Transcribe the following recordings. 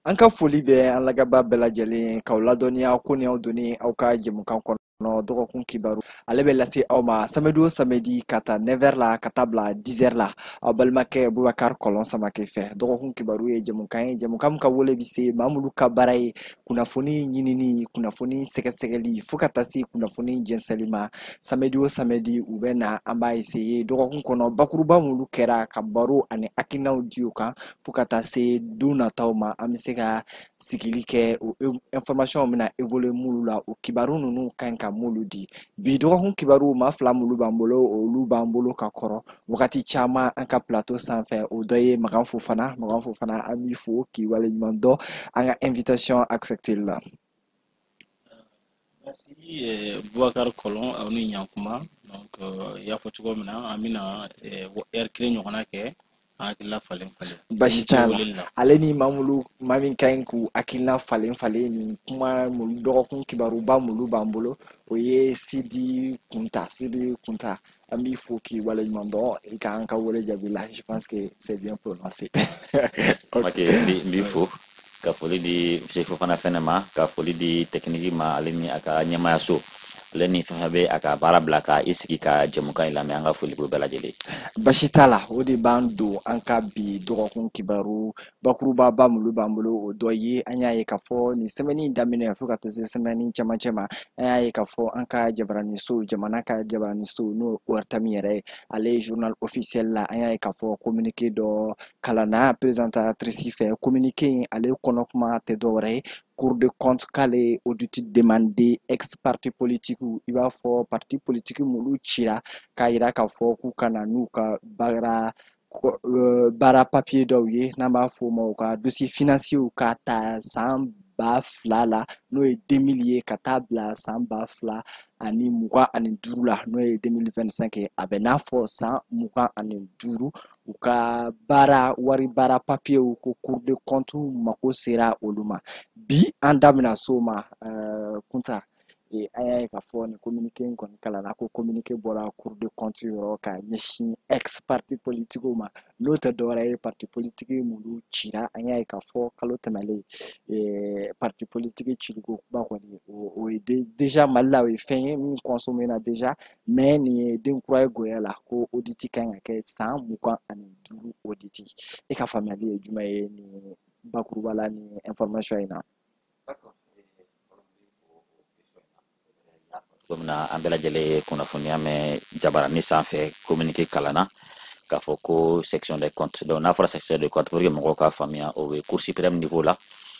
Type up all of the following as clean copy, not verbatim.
An ka foli bɛ an lagaba bɛɛ lajɛlen k'aw ladɔnniya ko ni aw donni aw ka jɛmukan kɔnɔ dɔgɔkun kibaru. Ale bɛ lase aw ma samedi o samedi ka taa 9h la ka taa bila 10h la, aw balimakɛ Bubakari Kɔlɔn Samakɛ fɛ. Dɔgɔkun kibaru ye jɛmukan ye, jɛmukan min ka wele bɛ se maa minnu ka baara ye kunnafoni ɲinini, kunnafoni sɛgɛsɛgɛli, fo ka taa se kunnafoni jɛnsɛnli ma. Samedi o samedi u bɛ na, an b'a essayer dɔgɔkun kɔnɔ bakuruba minnu kɛra ka baro ani hakilinaw di o kan, fo ka taa se don nataw ma. An bɛ se ka sigili kɛ o information bɛna évoluer minnu la, o kibaru ninnu ka ɲi ka m'olu di. Bi dɔgɔkun kibaru, maa fila minnu b'an bolo, olu b'an bolo ka kɔrɔ wagati caman an ka plateau sanfɛ. O dɔ ye Makan Fofana. Makan Fofana, an b'i fo k'i waleɲuman dɔn an ka invitation accepter la. Merci Boubacar Kɔlɔn, aw ni ɲankuma. Donc i y'a fɔ cogo min na, an bɛna heure kelen ɲɔgɔnna kɛ an hakilila falen falen. Basi t'a la. Ale ni Mamulu, maa min ka ɲi k'u hakilina falen falen nin kuma mulu, dɔgɔkun kibaruba mulu b'an bolo, o ye Sidi Kunta. Sidi Kunta, an b'i fo k'i waleɲuman dɔn i k'an ka wele jaabi la. Je pense que c'est bien prononcé. Ok, n b'i fo ka foli di Monsieur Fofana fɛnɛ ma, ka foli di technique ma, ale ni a ka ɲɛmayaso, ale ni fɛn fɛn bɛ a ka baara bila ka i sigi ka jɛmukan in lamɛn. An ka foli b'o bɛɛ lajɛlen. Basi t'a la. O de b'an don an ka bi dɔgɔkun kibaru bakurubaba minnu b'an bolo, o dɔ ye an y'a ye k'a fɔ nin semaine in daminɛ fo ka taa se semaine camancɛ ma, an y'a ye k'a fɔ an ka jabaraniso, jamana ka jabaraniso, n'o ORTM yɛrɛ ye, ale ye journal officiel la, an y'a ye k'a fɔ communiqué dɔ kalanna présentatrice fɛ. Communiqué in, ale kɔnɔ kuma tɛ dɔwɛrɛ ye, Cour de compte k'ale audit demandé ex parti politique, i b'a fɔ parti politique minnu cira, k'a yira k'a fɔ k'u ka na n'u ka baara papier dɔw ye, n'an b'a fɔ o ma u ka dossier financier, k'a ta san 2000 la, n'o ye 2000 ye, ka taa bila san 2025 la, n'o ye 2025 ye. A bɛ n'a fɔ san 25, u ka baara wari baara papier, ko Cour de compte mako sera olu ma. Bi an da bɛna s'o ma. Kunta, an y'a ye k'a fɔ nin communiqué in kɔni kalanna, ko communiqué bɔra Cour de compte yɔrɔ ka ɲɛsin ex parti politique ma, n'o tɛ dɔwɛrɛ ye parti politique minnu cira. An y'a ye k'a fɔ kalo tɛmɛlen, parti politique ciliko kuma kɔni, o ye déjà Mali la, o ye fɛn ye min consommé na déjà, mais nin ye den kura ye goya la, ko audit kan ka kɛ san 25 audit. E ka faamuyali ye jumɛn ye nin bakuruba la, nin information in na? Cogo min na an bɛɛ lajɛlen ye kunnafoniya mɛn jabarani sanfɛ, communiqué kalanna k'a fɔ ko section des comptes. Donc n'a fɔra section des comptes, pour que mɔgɔw k'a faamuya, o bɛ Cour suprême niveau la.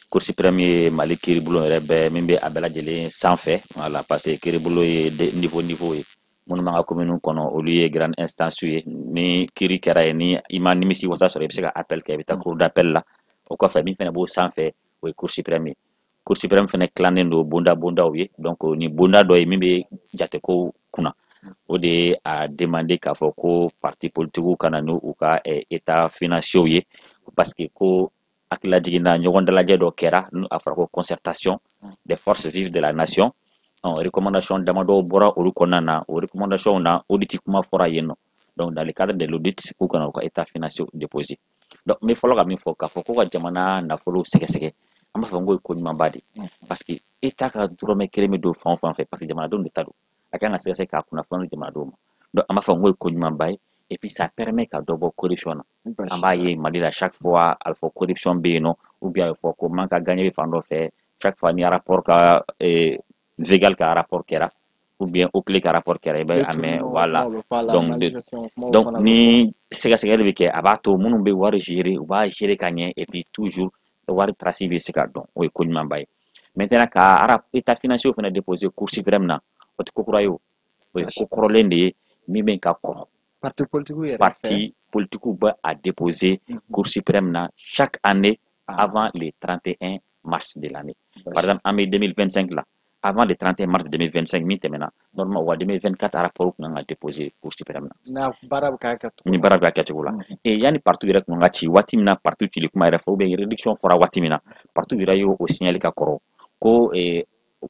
Cour suprême ye Mali kiiribulon yɛrɛ bɛɛ min bɛ a bɛɛ lajɛlen sanfɛ. Voilà, parce que kiiribulon ye niveau niveau ye. Minnu b'an ka commune kɔnɔ, olu ye grande instance ye. Ni kiiri kɛra yen, ni i ma nimisi wasa sɔrɔ, i bɛ se ka appel kɛ, i bɛ taa cour d'appel la. O kɔfɛ, min fɛnɛ b'o sanfɛ, o ye Cour suprême ye. Cour suprême fɛnɛ tilannen don bonda bondaw ye. Donc ni bonda dɔ ye min bɛ jateko kunna, o de ye a demander k'a fɔ ko parti politique ka na n'u ka état financier ye, parce que ko hakililajigin na ɲɔgɔn dalajɛ dɔ kɛra, a fɔra ko concertation des forces vives de la nation. Recommandation damadɔw bɔra olu kɔnɔna na. O recommandation na, audit kuma fɔra yen nɔ. Donc dans le cadre de l'audit, k'u kana u ka état financier déposer. Donc n bɛ fɔlɔ ka min fɔ, k'a fɔ ko ka jamana nafolo sɛgɛsɛgɛ, an b'a fɔ n ko ye ko ɲumanba de, parce que état ka dɔrɔmɛ kelen bɛ don fan o fan fɛ, parce que jamanadenw de ta don, a kan ka sɛgɛsɛgɛ k'a kunnafoni di jamanadenw ma. Donc an b'a fɔ n ko ye ko ɲumanba ye, et puis ça permet ka dɔ bɔ corruption na. An b'a ye Mali la, chaque fois a bɛ fɔ corruption bɛ yen nɔ, ou bien a bɛ fɔ ko manque à gagner bɛ fan dɔ fɛ. Chaque fois ni rapport ka Végal ka rapport kɛra, ou bien OCLEI ka rapport kɛra, i bɛ a mɛn. Voilà, donc ni sɛgɛsɛgɛli bɛ kɛ, a b'a to minnu bɛ wari gérer, u b'a gérer ka ɲɛ, et puis toujours wari trace bɛ se ka dɔn. O ye ko ɲumanba ye. Maintenant, ka état financier fana déposer Cour suprême na, o tɛ ko kura ye, o o ye ko kɔrɔlen de ye min bɛ ka kɔrɔ. Parti politique yɛrɛ. Parti politique bɛ a déposer Cour suprême na chaque année avant le 31 mars de l'année. Par exemple, an bɛ 2025 la, avant le 31 mars 2025 min tɛmɛna, normalement wa 2024 rapport tun kan ka déposer Cour suprême na. N'a baara bɛ ka kɛ. Ni baara bɛ ka kɛ cogo la, et yanni parti yɛrɛ tun ka ci, waati min na parti cili kuma yɛrɛ fɔ, ou bien réduction fɔra waati min na, parti yɛrɛ y'o signalé ka kɔrɔ ko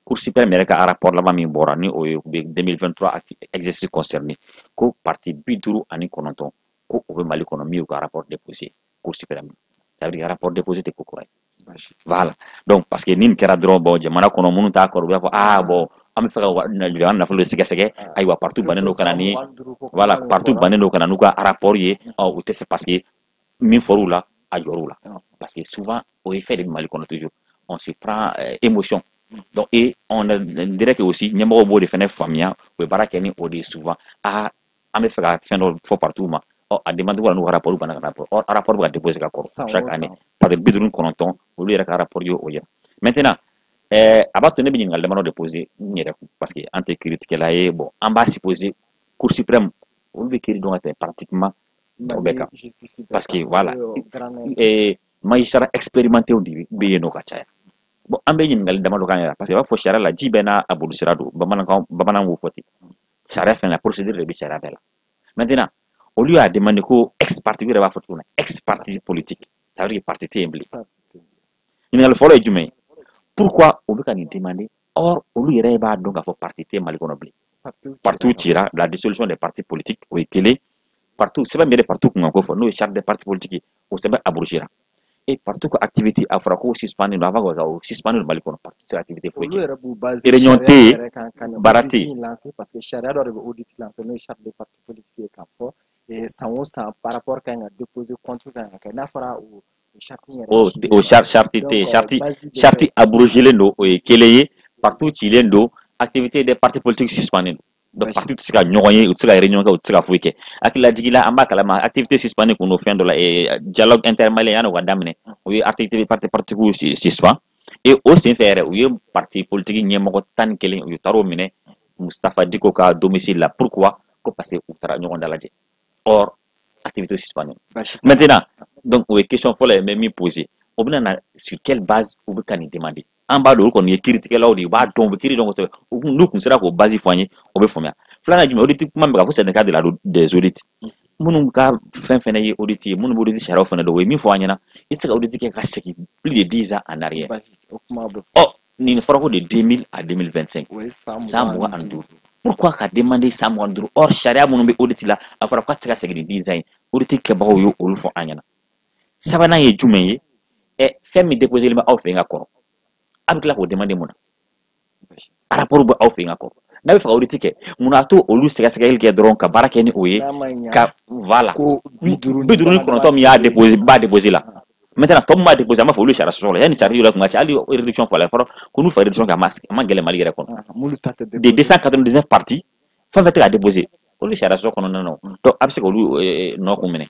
Cour suprême yɛrɛ ka rapport laban min bɔra, ni o ye 2023 exercice concerné, ko parti 59, ko o bɛ Mali kɔnɔ min y'u ka rapport déposé Cour suprême na. Ça veut dire rapport déposé tɛ ko kura ye. Voilà. Donc parce que ni nin kɛra dɔrɔn, bon, jamana kɔnɔ minnu t'a kɔrɔ, u b'a fɔ ah bon, an bɛ fɛ ka jamana nafolo sɛgɛsɛgɛ. Ayiwa, parti bannen don ka na ni, voilà, parti bannen don ka na n'u ka rapport ye. Ɔ, u tɛ fɛ parce que min fɔr'u la, a jɔr'u la, parce que souvent o effet de bɛ Mali kɔnɔ, toujours on se prend émotion. Donc et on dirait que aussi ɲɛmɔgɔw b'o de fɛnɛ faamuya, u bɛ baara kɛ ni o de ye souvent. Ah, an bɛ fɛ ka fɛn dɔ fɔ parti ma, ɔ, a demande ka n'u ka rapport banna ka na, or rapport bɛ ka déposer ka kɔrɔ chaque année, parce que 59 olu yɛrɛ ka rapport ye o yira. Maintenant a b'a to ne bɛ ɲininkali damadɔ de poser n yɛrɛ kun, parce que an tɛ kiiritigɛla ye. Bon, an b'a supposer Cour suprême, olu bɛ kiiri dɔn ka tɛmɛ pratiquement tɔw bɛɛ kan, parce que voilà, magistrat expérimenté de bɛ yen nɔ ka caya. Bon, an bɛ ɲininkali damadɔ k'an yɛrɛ, parce que i b'a fɔ sariya la, ji bɛɛ n'a a boli sira don. Bamanankan, bamananw b'o fɔ ten. Sariya fɛn la, procédure de bɛ sariya bɛɛ la. Maintenant olu y'a demandé ko ex parti, u yɛrɛ b'a fɔ cogo min na, ex parti politique, ça veut dire que parti tɛ yen bilen. Ɲininkali fɔlɔ ye jumɛn ye? Pourquoi olu ka nin demander, or olu yɛrɛ b'a dɔn k'a fɔ parti tɛ Mali kɔnɔ bilen, parti cira, la dissolution des partis politiques, o ye kelen. Parti sɛbɛn min yɛrɛ parti kun kan ko fɔ, n'o ye charte des partis politiques ye, o sɛbɛn abrogera. Et parti ka activité, a fɔra ko suspendu don, avant ka o suspendu don Mali kɔnɔ, parti tɛ se ka activité foyi kɛ, réunion tɛ yen, baara tɛ yen. Parce que sariya dɔ de bɛ audit lancer, n'o ye charte des partis politiques ye, k'a fɔ san o san par rapport kan ka déposer, compte kan ka kɛ, n'a fɔra o o charte tɛ yen, charte abrogelen don, o ye kelen ye. Parti cilen don, activité des partis politiques suspendu don. Donc parti tɛ se ka ɲɔgɔn ye, u tɛ se ka réunion kɛ, u tɛ se ka foyi kɛ. Hakililajigin la, an b'a kalama, activité suspendue kun don fɛn dɔ la, dialogue intermalien yanni o ka daminɛ, u ye activité parti politiques suspend. Et o senfɛ yɛrɛ, u ye parti politique ɲɛmɔgɔ 11, u taar'o minɛ Mustapha Diko ka domicile la. Pourquoi? Ko parce que u taara ɲɔgɔn dalajɛ, or activité suspendue. Maintenant donc, o ye question fɔlɔ ye n bɛ min poser. O bɛna na sur quelle base u bɛ ka nin demander? An b'a dɔn olu kɔni ye kiiritigɛlaw de ye, u b'a dɔn, u bɛ kiiri dɔn kosɛbɛ. N'u kun sera k'o base fɔ an ye, o bɛ faamuya. Filanan jumɛn? Audit kuma min bɛ ka fɔ, c'est le cas de la des audits. Minnu ka fɛn fɛnɛ ye audit ye, minnu bɛ audit sariyaw fɛnɛ dɔn, o ye min fɔ an ɲɛna, i tɛ se ka audit kɛ ka segin plus de 10 ans en arrière. Ɔ, nin fɔra ko de 2000 à 2025, san 25. Pourquoi ka demander san 25, or sariya minnu bɛ audit la, a fɔra k'a tɛ se ka segin ni 10 ans ye? Audit kɛbagaw ye olu fɔ an ɲɛna. Sabanan ye jumɛn ye? Ɛ, fɛn min déposé bɛ aw fɛ yen ka kɔrɔ, a bɛ tila k'o demander mun na? Rapport bɛ aw fɛ yen ka kɔrɔ, n'a bɛ fɛ ka audit kɛ, mun na to olu sɛgɛsɛgɛli kɛ dɔrɔn ka baara kɛ ni o ye ka, voilà, 59 min y'a déposé, b'a déposé la. Maintenant tɔ min b'a déposé, an b'a fɔ olu sariya sɔsɔ la. Yanni sariya yɛrɛ kun ka ca, hali réduction fɔ la, fɔlɔ ko n'u fɛ réduction kɛ, a ma gɛlɛn Mali yɛrɛ kɔnɔ. De 299 partis, fɛn fɛn tɛ ka déposé, olu sariya sɔsɔ kɔnɔna na. Donc a bɛ se k'olu nɔ kun minɛ.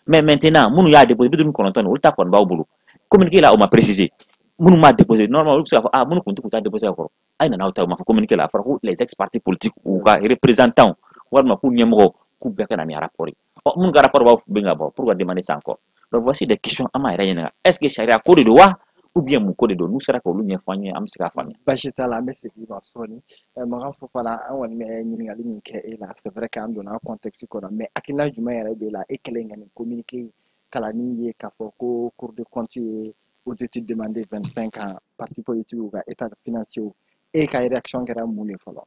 Mais maintenant minnu y'a déposé, 59, olu ta kɔni b'aw bolo. Communiqué la, o ma préciser minnu m'a déposé. Normalement olu bɛ se k'a fɔ ah, minnu kun tɛ k'u ta déposé ka kɔrɔ, a ye nana aw ta. O ma fɔ communiqué la. A fɔra ko les ex partis politiques, u ka représentants walima k'u ɲɛmɔgɔ, k'u bɛɛ ka na ni rapport ye. Ɔ, minnu ka rapport b'aw bɛ ka bɔ, pourquoi demander ça encore? Donc voici des questions an b'a yɛrɛ ɲininka: est ce que sariya ko de don wa, ou bien mun ko de don? N'u sera k'olu ɲɛfɔ an ye, an bɛ se k'a faamuya. Baasi t'a la, an bɛ segin i ma sɔɔni. Makan Fofana, an kɔni bɛ ɲininkali min kɛ e la, c'est vrai k'an donna contexte kɔnɔ, mais hakilina jumɛn yɛrɛ b'e la, e kɛlen ka nin communiqué kalanni ye, k'a fɔ ko Cour des comptes ye audit demandé 25 ans parti politique ka état financier, e ka réaction kɛra mun de fɔlɔ?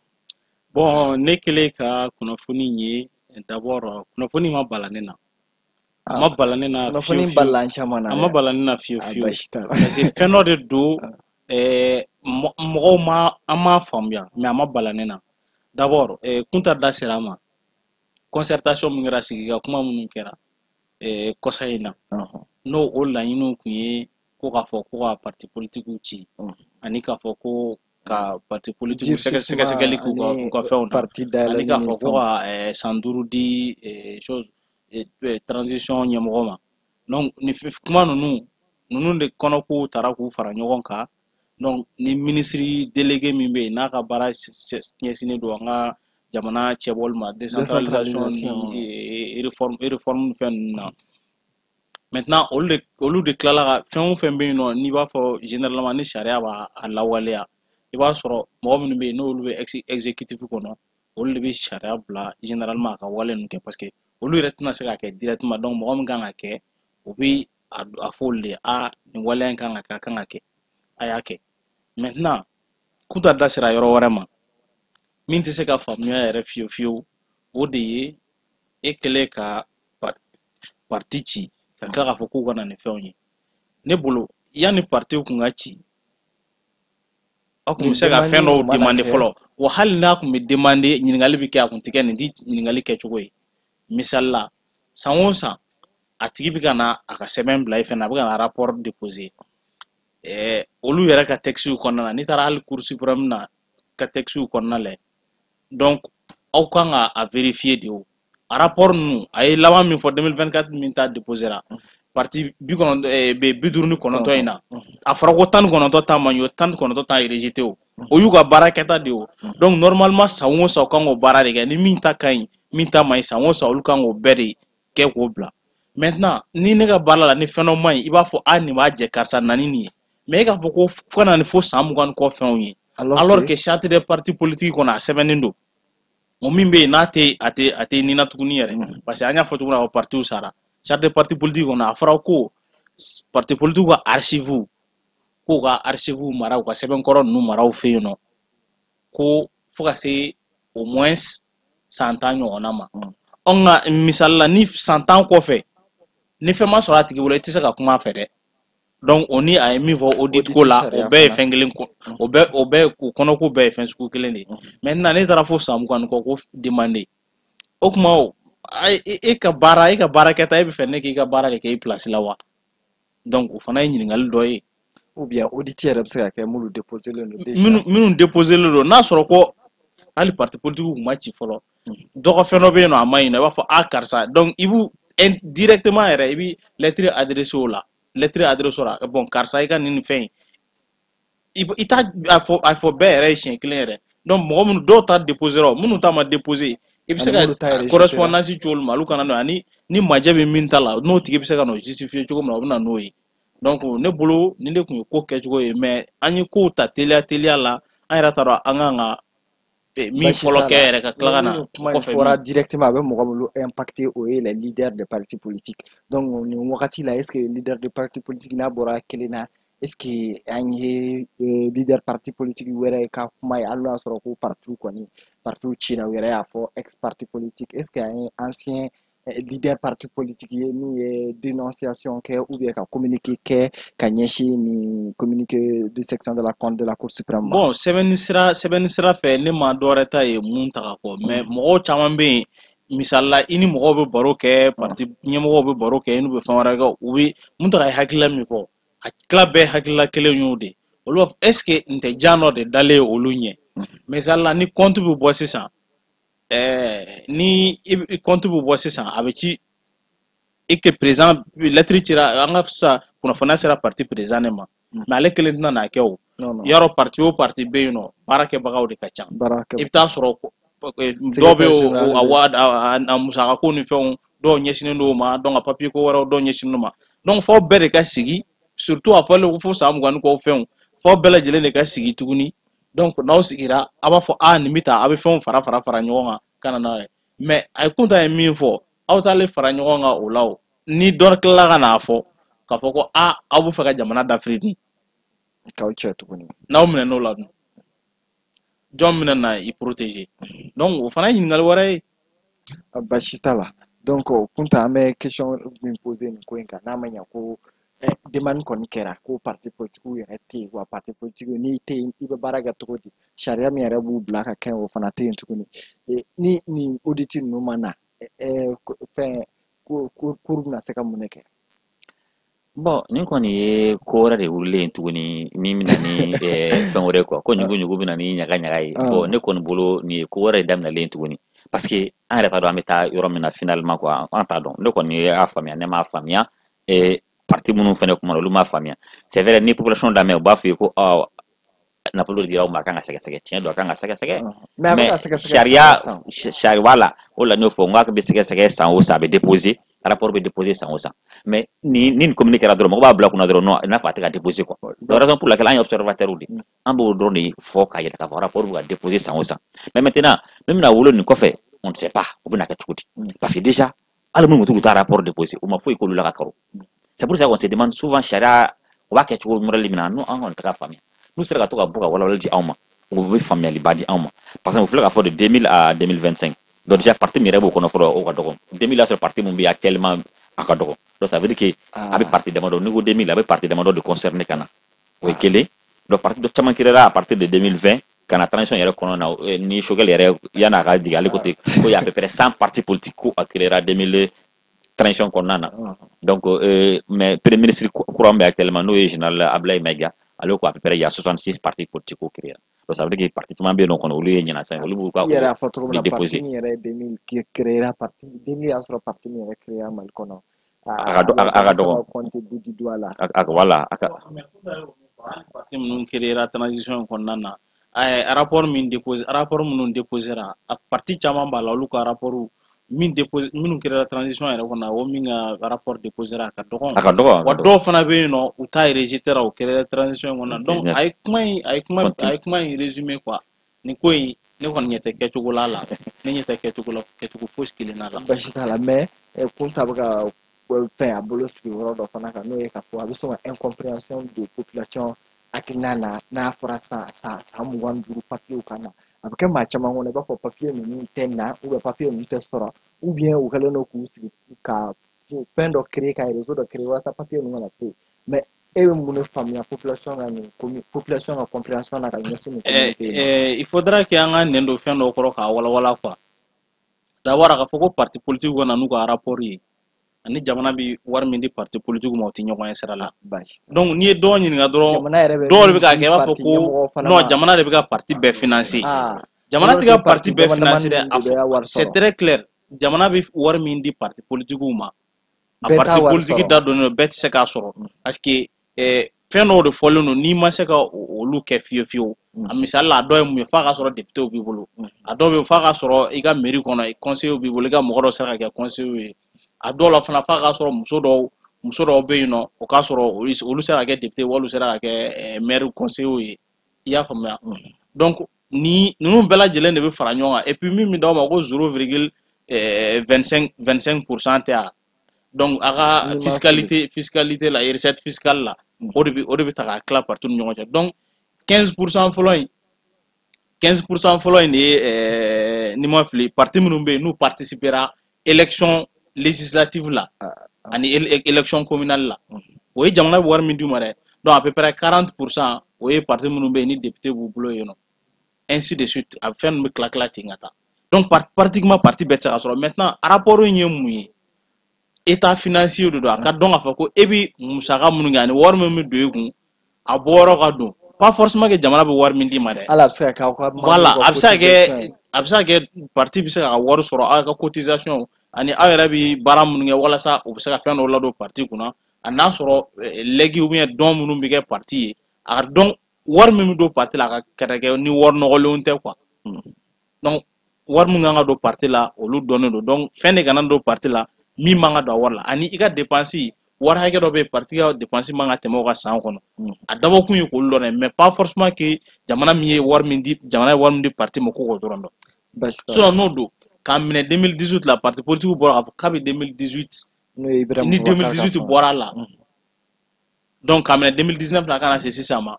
Bon, ne kɛlen ka kunnafoni ye, d'abord kunnafoni ma bala ne na, a ma bala ne na. Kunnafoni balila an caman na. A ma bala ne na fiyewu fiyewu, parce que fɛn dɔ de don, mɔgɔw ma, an m'a faamuya, mais a ma bala ne na. D'abord Kunta da sera a ma, concertation min kɛra, sigi ka kuma minnu kɛra kɔsa in na, n'o o laɲiniw kun ye ko k'a fɔ ko ka parti politikiw ci, ani k'a fɔ ko ka parti politikiw sɛgɛsɛgɛli k'u ka fɛnw na, ani k'a fɔ ko ka san 5 di chose transition ɲɛmɔgɔ ma. Donc nin kuma ninnu de kɔnɔkow taara k'u fara ɲɔgɔn kan. Donc ni ministre délégué min bɛ yen, n'a ka baara ɲɛsinnen don an ka jamana cɛbɔli ma, décentralisation ni réforme fɛn ninnu na. Maintenant olu de tilala ka fɛn o fɛn bɛ yen nɔ, n'i b'a fɔ généralement ni sariya b'a a lawaleya, i b'a sɔrɔ mɔgɔ minnu bɛ yen, n'olu bɛ exécutif kɔnɔ, olu de bɛ sariya bila généralement a ka wale ninnu kɛ, parce que olu yɛrɛ tɛna se k'a kɛ directement. Donc mɔgɔ min kan ka kɛ, o bɛ a fɔ olu de ye: a nin waleya in kan ka kɛ, a kan ka kɛ, a y'a kɛ. Maintenant Kunta da sera yɔrɔ wɛrɛ ma min tɛ se ka faamuya yɛrɛ fiyewu fiyewu, o de ye e kɛlen ka parti ci, ka tila k'a fɔ k'u ka na ni fɛnw ye. Ne bolo, Yanni partiw kun ka ci, aw kun bɛ se ka fɛn dɔw demander fɔlɔ. Wa hali n'a kun bɛ demander, ɲininkali bɛ kɛ, a kun tɛ kɛ nin ti ɲininkali kɛcogo ye. Misali la, san o san a tigi bɛ ka na a ka sɛbɛn bila i fɛ, a bɛ ka na rapport déposer. Olu yɛrɛ ka textes kɔnɔna na, n'i taara hali Cour suprême na ka textes kɔnɔna lajɛ, donc aw kan ka a vérifier de. O a rapport ninnu, a ye laban min fɔ, 2024 min ta déposer ra, parti 90, 59 in na, a fɔra ko 19 ta man ɲi, o 19 ta rejeté. O y'u ka baara kɛta de ye. O donc normalement, san o san u kan k'o baara de kɛ, ni min ta ka ɲi, min ta man ɲi. San o san olu kan k'o bɛɛ de kɛ k'o bila. Maintenant, ni ne ka baara la, ni fɛn dɔ man ɲi, i b'a fɔ a nin b'a jɛ, karisa na ni nin ye. Mais e k'a fɔ ko fo ka na ni fo san 20 ni kɔ fɛnw ye, alors que charte des partis politiques kɔnɔ, a sɛbɛnnen don. O min bɛ yen n'a tɛ a tɛ nin na tuguni yɛrɛ, parce que an y'a fɔ cogo min na, o partiw sara. Charte des partis politiques kɔnɔ, a fɔra ko parti politique ka archive, k'u ka archive mara, u ka sɛbɛnkɔrɔ ninnu mara u fɛ yen nɔ, ko fo ka se au moins san 10 ɲɔgɔnna ma. Ɔ nka misali la, ni san 10 kɔfɛ ni fɛn ma sɔrɔ a tigi bolo, i tɛ se ka kuma a fɛ dɛ. Donc o ni a ye min fɔ audit ko la, o bɛɛ ye fɛn kelen, o bɛɛ o kɔnɔko bɛɛ ye fɛn sugu kelen de ye. Maintenant, ne taara fo san 20 ni kɔ ko demander, o tuma o e ka baara kɛta, e bɛ fɛ ne k'i ka baara de kɛ i place la wa? Donc o fana ye ɲininkali dɔ ye. Ou bien audit yɛrɛ bɛ se ka kɛ minnu déposé len don déjà. Minnu déposé len don, n'a sɔrɔ ko hali parti politique kun ma ci fɔlɔ, dɔ ka fɛn dɔ bɛ yen nɔ, a ma ɲi nɔ, i b'a fɔ a karisa. Donc i b'u directement yɛrɛ, i bɛ lettre adressé o la, lettre adressé o la: bon, karisa, i ka nin fɛn in, i t'a a fɔ bɛɛ yɛrɛ ye siɲɛ kelen yɛrɛ. Donc mɔgɔ minnu dɔw ta déposé rɔ, minnu ta ma déposé, i bɛ se ka correspondance ci olu ma, olu kana n'o ye. Ani ni majɛ bɛ min ta la, n'o tigi bɛ se ka n'o justifier cogo min na, o bɛ na n'o ye. Donc ne bolo, nin de tun ye ko kɛcogo ye. Mais an ye kow ta teliya teliya la, an yɛrɛ t'a dɔn an kan ka min fɔlɔ kɛ yɛrɛ, ka tila ka na kuma in fɔra directement, a bɛ mɔgɔ minnu impacter, o ye les leaders de partis politiques. Donc nin wagati la, est ce que leader de parti politique n'a bɔra kelen na, est ce que an ye leader parti politique wɛrɛ ka kuma ye, hali n'o y'a sɔrɔ ko parti kɔni, parti cira, u yɛrɛ y'a fɔ ex parti politique, est ce que an ye ancien leader parti politique ye min ye dénonciation kɛ ou bien ka communiqué kɛ ka ɲɛsin nin communiqué de section de la compte de la Cour suprême ma? Bon, sɛbɛnni sira fɛ, ne ma dɔwɛrɛ ta ye mun ta ka kɔ. Mais mɔgɔw caman bɛ yen, misali la, i ni mɔgɔw bɛ baro kɛ, parti ɲɛmɔgɔw bɛ baro kɛ, i n'u bɛ fɛn wɛrɛ kɛ, u bɛ mun ta ka hakilila min fɔ, a tila bɛɛ hakilila kelen y'o de. Olu b'a fɔ est ce que nin tɛ jan dɔ de dalen ye olu ɲɛ? Misali la, ni compte bɛ bɔ sisan, ni compte bɛ bɔ sisan, a bɛ ci e que président lettre cira, an ka sisan kunnafoniya sera parti président de ma. Mais ale kelen tɛna n'a kɛ. O yarɔ, parti o parti bɛ yen nɔ, baarakɛbagaw de ka ca. I bɛ taa sɔrɔ dɔw bɛ a musakako ni fɛnw, dɔw ɲɛsinnen don o ma, donc a papier ko wɛrɛw, dɔw ɲɛsinnen don ma. Donc f'aw bɛɛ de ka sigi, surtout a fɔlen ko fo san 20 ni kɔ fɛnw, f'aw bɛɛ lajɛlen de ka sigi tuguni. Donc n'aw sigira, a b'a fɔ a nin bɛ ta, a bɛ fɛnw fara fara fara ɲɔgɔn kan ka na n'a ye. Mais a ye kunta ye min fɔ, aw t'ale fara ɲɔgɔn kan o la. O ni dɔ tilala ka n'a fɔ k'a fɔ ko a aw bɛ fɛ ka jamana dafiri dun, k'aw cɛ tuguni, n'aw minɛ n'o la dun, jɔn bɛna na i protéger? Donc o fana ye ɲininkali wɛrɛ ye. Baasi t'a la. Donc kunta, an bɛ question min poser nin ko in kan, n'a ma ɲɛ ko demande kɔni kɛra ko parti politique yɛrɛ tɛ yen, wa parti politique n'i tɛ yen, i bɛ baara kɛ cogo di? Sariya min yɛrɛ b'u bila ka kɛ, o fana tɛ yen tuguni. Ni nin audit ninnu ma na, fɛn ko cour bɛna se ka mun de kɛ? Bon, nin kɔni ye ko wɛrɛ de wulilen tuguni min bɛna ni fɛn wɛrɛ quoi, ko ɲugu ɲugu bɛna ni ɲaga ɲaga ye. Bon, ne kɔni bolo, nin ye ko wɛrɛ de daminɛlen tuguni, parce que an yɛrɛ t'a dɔn an bɛ taa yɔrɔ min na finalement quoi, an t'a dɔn. Ne kɔni y'a faamuya, ne m'a faamuya, parti minnu fɛnɛ kuma na, olu m'a faamuya. C'est vrai, ni population lamɛn, u b'a fɔ ye ko nafolo dira u ma, a kan ka sɛgɛsɛgɛ. Tiɲɛ don, a kan ka sɛgɛsɛgɛ. Mais sariya sariya, voilà, o la n y'o fɔ n k'a bɛ sɛgɛsɛgɛ san o san, a bɛ déposer, rapport bɛ déposer san o san. Mais ni communiqué kɛra dɔrɔn, mɔgɔ b'a bila kunna dɔrɔn, non, i n'a fɔ a tɛ ka déposer quoi. Donc raison pour laquelle an ye observateur de, an b'o dɔrɔn de fɔ k'a yira k'a fɔ rapport bɛ ka déposer san o san. Mais maintenant, min bɛna wolo nin kɔfɛ, on ne sait pas o bɛna kɛ cogo di, parce que déjà hali minnu t'u ka rapport déposer, u ma foyi k'olu la ka kɔrɔ. C'est pour ça qu'on se demande souvent sariya o b'a kɛ cogo modèle min na, nous an kɔni tɛ ka faamuya. N'u sera ka to ka bɔ ka walawalali di anw ma, o bɛ faamuyaliba di anw ma, parce que u filɛ k'a fɔ de 2000 à 2025. Donc déjà, parti min yɛrɛ b'o kɔnɔ fɔlɔ, o ka dɔgɔ. 2000 y'a sɔrɔ parti mun bɛ actuellement A ka dɔgɔ. Donc ça veut dire que a bɛ parti damadɔ, n'i ko 2000, a bɛ parti damadɔ de concerner ka na. O ye kelen. Donc parti dɔ caman créera à partir de 2020 ka na transition yɛrɛ kɔnɔ na. Ni Choguel yɛrɛ, yan'a ka jigin, ale ko ten ko y a à peu près 100 partis politiques ko a créera 2000 transition kɔnɔna na. Donc mais premier ministre kura min bɛ actuellement, n'o ye général Abdoulaye Maïga, ale ko à peu près il y a 66 partis politiques ko créera. Donc ça veut dire que parti caman bɛ yen nɔ kɔnɔ, olu ye ɲinan san, olu b'u ka I yɛrɛ y'a fɔ cogo min na, déposer. Parti min yɛrɛ ye 2000 créera, parti 2000 y'a sɔrɔ parti min yɛrɛ créera Mali kɔnɔ, A ka dɔgɔ. Compter bout du doigt la. A voilà, a ka Parti minnu créera transition in kɔnɔna na, rapport min déposé, rapport minnu déposera, a parti caman b'a la, olu ka rapport min déposé, minnu créera transition yɛrɛ kɔnɔ, o min ka rapport déposera, a ka dɔgɔn. A ka dɔgɔ. Wa dɔw fana bɛ yen nɔ, u t'a rejeté, o créera transition in kɔnɔ. Donc a ye kuma in résumé quoi. Nin ko in, ne kɔni ɲɛ tɛ kɛcogo la, ne ɲɛ tɛ kɛcogo la, kɛcogo fosi kelen na la. Basi t'a la, mais Kunta bɛ ka fɛn a bolo sigi yɔrɔ dɔ fana kan, n'o ye k'a fɔ a bɛ sɔn ka incompréhension don population hakilina na. N'a fɔra san 25 papiyew ka na, a bɛ kɛ maa caman kɔnɔ i b'a fɔ papiye ninnu tɛ na, ou bien papiye ninnu tɛ sɔrɔ, ou bien u kɛlen don k'u sigi ka fɛn dɔ créer, ka réseau dɔ créer walasa papiye ninnu kana se. Mais e bɛ mun de faamuya population ka nin population ka compréhension na ka ɲɛsin nin communauté ma? Il faudra que an ka nɛn don fɛn dɔw kɔrɔ k'a walawala quoi. D'abord, a ka fɔ ko parti politique ka na n'u ka rapport ye, ani jamana bɛ wari min di parti politique ma, o tɛ ɲɔgɔn ye sira la. Donc n'i ye dɔw ɲininka dɔrɔn, jamana yɛrɛ bɛ dɔw de bɛ k'a kɛ i b'a fɔ ko non, jamana de bɛ ka parti bɛɛ financer. Jamana tɛ ka parti bɛɛ financer dɛ. A fɔ, c'est très clair, jamana bɛ wari min di parti politique ma, a parti politique da donnen don, bɛɛ tɛ se k'a sɔrɔ, parce que fɛn dɔw de fɔlen don, n'i ma se ka olu kɛ fiyewu fiyewu. A misali la, a dɔw ye mun ye? F'a ka sɔrɔ député b'i bolo. A dɔw bɛ yen, f'a ka sɔrɔ i ka mairie kɔnɔ conseiller b'i bolo, i ka mɔgɔ dɔ sera ka kɛ conseiller ye. A dɔw la fana, f'a ka sɔrɔ muso dɔw bɛ yen nɔ, o k'a sɔrɔ olu sera ka kɛ député wali olu sera ka kɛ maire conseiller ye. I y'a faamuya? Donc ni ninnu bɛɛ lajɛlen de bɛ fara ɲɔgɔn kan. Et puis min bɛ d'aw ma ko 0,25 25% tɛ a. Donc a ka fiscalité la, recette fiscale la, o de bɛ ta k'a tila parti ni ɲɔgɔn cɛ. Donc 15% fɔlɔ in, 15% fɔlɔ in de ye, n'i ma fili, parti minnu bɛ yen n'u participera élection législative la ani élection communale la, o ye jamana bɛ wari min d'u ma dɛ. Donc à peu près 40%, o ye parti minnu bɛ yen ni député b'u bolo yen nɔ, ainsi de suite. A fɛn ninnu bɛ tila tila ten ka taa. Donc pratiquement parti bɛɛ tɛ se ka sɔrɔ. Maintenant, rapport in ye mun ye? État financier de don. A ka dɔn k'a fɔ ko e bɛ musaka minnu kɛ ani wari min bɛ don e kun, a bɔyɔrɔ ka don, pas forcément que jamana bɛ wari min d'i ma dɛ. Hali a bɛ se ka kɛ aw ka Voilà, a bɛ se ka kɛ parti bɛ se ka wari sɔrɔ aw ka cotisation ani aw yɛrɛ bɛ baara minnu kɛ walasa u bɛ se ka fɛn dɔw ladon parti kunna. A n'a sɔrɔ legs ou bien don minnu bɛ kɛ parti ye, a ka dɔn wari min bɛ don parti la, a ka kɛra kɛ ni wari nɔgɔlenw tɛ quoi. Donc wari min kan ka don parti la, olu dɔnnen don. Donc fɛn de kana don parti la min man ka don a wari la. Ani i ka dépense, wari hakɛ dɔ bɛ yen, parti ka dépense man ka tɛmɛ o kan san kɔnɔ. A dabɔkun ye k'olu dɔn dɛ, mais pas forcément que jamana min ye wari min di, jamana ye wari min di parti ma, ko k'o dɔrɔn dɔn. Sinon n'o don k'a minɛ 2018 la, parti politique bɔra k'a fɔ k'a bɛ 2018 ni 2018 bɔra a la. Donc k'a minɛ 2019 la ka na se sisan ma,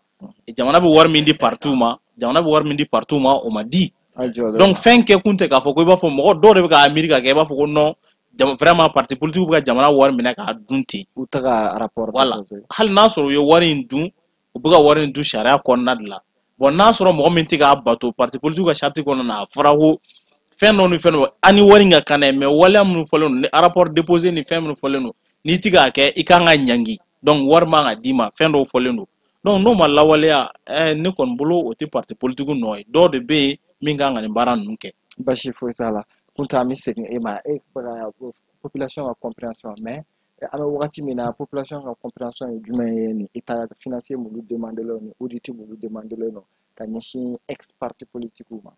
jamana bɛ wari min di parti ma, jamana bɛ wari min di parti ma, o ma di. Donc fɛn kɛ kun tɛ k'a fɔ ko i b'a fɔ mɔgɔ dɔw de bɛ k'a miiri ka kɛ i b'a fɔ ko non, vraiment parti politique bɛ ka jamana wari minɛ k'a dun ten. U tɛ ka rapport. Voilà, hali n'a sɔrɔ u ye wari in dun, u bɛ ka wari in dun sariya kɔnɔna de la. Bon, n'a sɔrɔ mɔgɔ min tɛ k'a bato, parti politique ka charte kɔnɔna na, a fɔra ko fɛn dɔ ni fɛn dɔ ani wari in ka kan dɛ, mais waleya minnu fɔlen don ni rapport déposé ni fɛn minnu fɔlen don, n'i tɛ k'a kɛ, i kan ka ɲangi. Donc wari man ka d'i ma, fɛn dɔw fɔlen don. Donc n'o ma lawaleya, ne kɔni bolo, o tɛ parti politique nɔ ye. Dɔw de bɛ yen min kan ka nin baara ninnu kɛ. Basi foyi t'a la. Kunta, an bɛ segin e ma. E bɛ ka population ka compréhension, mais an bɛ wagati min na, population ka compréhension ye jumɛn ye nin état financier minnu demandé len ni audit minnu demandé len don ka ɲɛsin ex parti politique ma?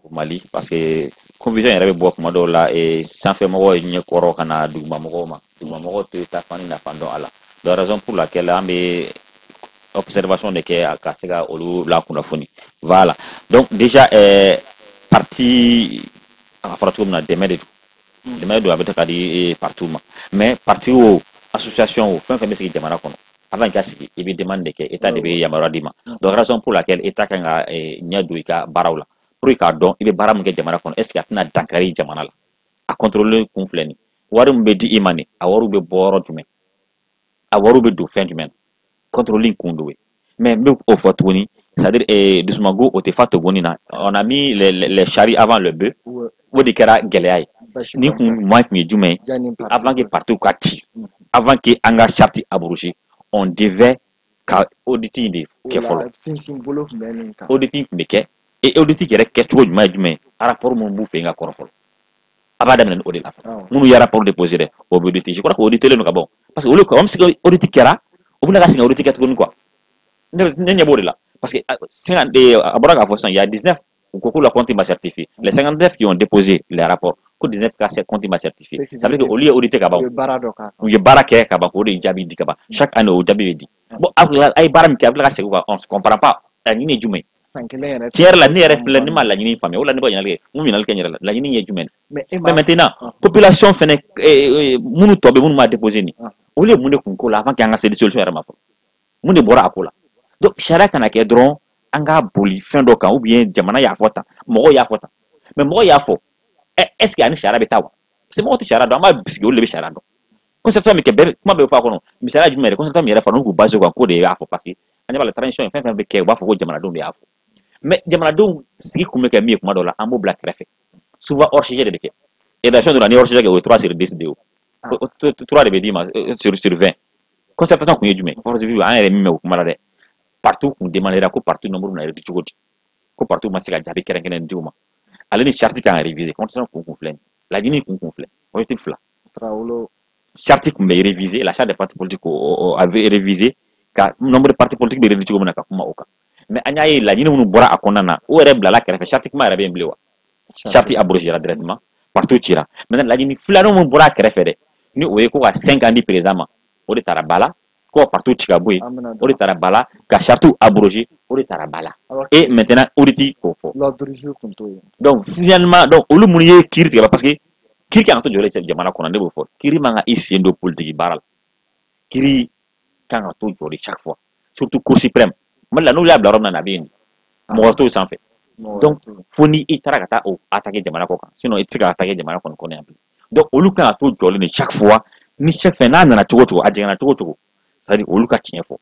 Mali, parce que confusion yɛrɛ bɛ bɔ kuma dɔw la, sanfɛmɔgɔw ye ɲɛkɔrɔ ka na dugumamɔgɔw ma, dugumamɔgɔw tɛ taa fan ni nafa dɔn a la. Donc raison pour laquelle an bɛ observation de kɛ ka se ka olu lakunnafoni. Voilà, donc déjà parti, a fɔra cogo min na, dɛmɛ de don, dɛmɛ don, a bɛ ta ka di parti ma. Mais parti o, association o, fɛn fɛn bɛ sigi jamana kɔnɔ, avant i ka sigi, i bɛ demande de kɛ, état de bɛ yamaruya d'i ma. Donc raison pour laquelle état kan ka ɲɛ don i ka baaraw la pour k'a dɔn i bɛ baara min kɛ jamana kɔnɔ, est ce que a tɛna dankari jamana la. A contrôle kun filɛ nin, wari min bɛ di i ma nin, a wariw bɛ bɔ yɔrɔ jumɛn, a wariw bɛ don fɛn jumɛn na, contrôle in kun d'o ye. Mais n bɛ o fɔ tuguni, c'est-à-dire dusumango o tɛ fa togoni na. On a mis les charrues avant le bœuf. O de kɛra gɛlɛya ye. Ni kun ɲuman tun ye jumɛn ye? Avant que parti ka ci, avant que an ka charte abrogé, on devait ka audit in de kɛ fɔlɔ. Audit in tun bɛ kɛ, et audit yɛrɛ kɛcogo ɲuman ye jumɛn ye? Rapport minnu b'u fɛ yen ka kɔrɔ fɔlɔ, a b'a daminɛ ni o de la fɔlɔ. Minnu ye rapport déposé dɛ, o bɛ audit. Je crois que audit don ka bɔ, parce que olu comme si audit kɛra, u bɛna ka segin audit kɛ tuguni quoi. Ne ɲɛ b'o de la, parce que a bɔra k'a fɔ sisan, il y a 19 u ko ko la compte ma certifié. Les 59 qui ont déposé les rapports, ko 19 ka compte ma certifié, ça veut dire que olu ye audité ka ban, u ye baara kɛ ka ban, k'o de jaabi di ka ban. Chaque année o jaabi bɛ di. Bon, a ye baara min kɛ, a bɛ tila ka segin o kan, on se comprend pas. Laɲini ye jumɛn ye? Tiɲɛ yɛrɛ la, ne yɛrɛ filɛ, ne ma laɲini faamuya. O la ne bɛ ɲininkali kɛ, n ko ɲininkali kɛ n yɛrɛ la, laɲini ye jumɛn? Mais maintenant, population fɛnɛ minnu tɔ bɛ, minnu ma déposé nin, olu ye mun de kun ko la avant qu'an ka se solution yɛrɛ ma fɔlɔ? Mun de bɔra a ko la? Donc sariya kana kɛ dɔrɔn an k'a boli fɛn dɔ kan, ou bien jamana y'a fɔ tan, mɔgɔw y'a fɔ tan. Mais mɔgɔw y'a fɔ, est ce que ani sariya bɛ taa wa? Parce que mɔgɔw tɛ sariya dɔn, an b'a bisigi, olu de bɛ sariya dɔn. Concertation min kɛ, bɛɛ kuma bɛ fɔ a kɔnɔ. Misaliya jumɛn yɛrɛ? Concertation min yɛrɛ fana, n'u k'u basé o kan k'o de y'a fɔ, parce que an ɲɛ b'a la, transition fɛn fɛn bɛ kɛ, u b'a fɔ ko jamanadenw de y'a fɔ. Mais jamanadenw sigi kun bɛ kɛ min ye, kuma dɔw la an b'o bila kɛrɛfɛ. Souvent hors sujet de bɛ kɛ. Évaluation dɔ la, ni hors sujet kɛ, o ye 3 sur 10 de ye, o 3 de bɛ d'i ma sur 20. Concertation kun ye jumɛn? Force vive, an yɛrɛ min mɛn o kuma la dɛ, parti kun demandera ko parti nombre bɛna réduit cogo di, ko parti ma se ka jaabi kɛrɛnkɛrɛn di u ma. Ale ni charte kan ka réviser. Constitution kun kun filɛ nin, laɲini kun kun filɛ, objectif fila. Charte kun bɛ réviser, la charte des partis politiques avait révisé ka nombre de partis politiques bɛ réduit cogo min na, ka kuma o kan. Mais an y'a ye, laɲini minnu bɔra a kɔnɔna na, o yɛrɛ bilala kɛrɛfɛ. Charte kuma yɛrɛ bɛ yen bilen wa? Charte abrogera directement, parti cira. Maintenant, laɲini filanan min bɔra a kɛrɛfɛ dɛ, ni o ye ko ka 5 ans di président ma, o de taara ba la. Ko ka parti ci ka bɔ yen, o de taara ba la. Ka charte abrogé, o de taara ba la. Et maintenant audit k'o fɔ. Donc finalement, donc olu minnu ye kiiri tigɛ, parce que kiiri kan ka to jɔlen jamana kɔnɔ, ne b'o fɔ, kiiri man ka i sen don politique baara la. Kiiri kan ka to jɔlen chaque fois, surtout Cour suprême. Mali la, n'olu y'a bila yɔrɔ min na, a bɛ yen, mɔgɔ t'o sanfɛ. Donc fo ni i taara ka taa o attaquer jamana kɔ kan, sinon i tɛ se ka attaquer jamana kɔnɔ kɔnɔ yan bilen. Donc olu kan ka to jɔlen de chaque fois. Ni chaque fɛn n'a nana cogo cogo, a jiginna cogo cogo, c'est à dire olu ka tiɲɛ fɔ.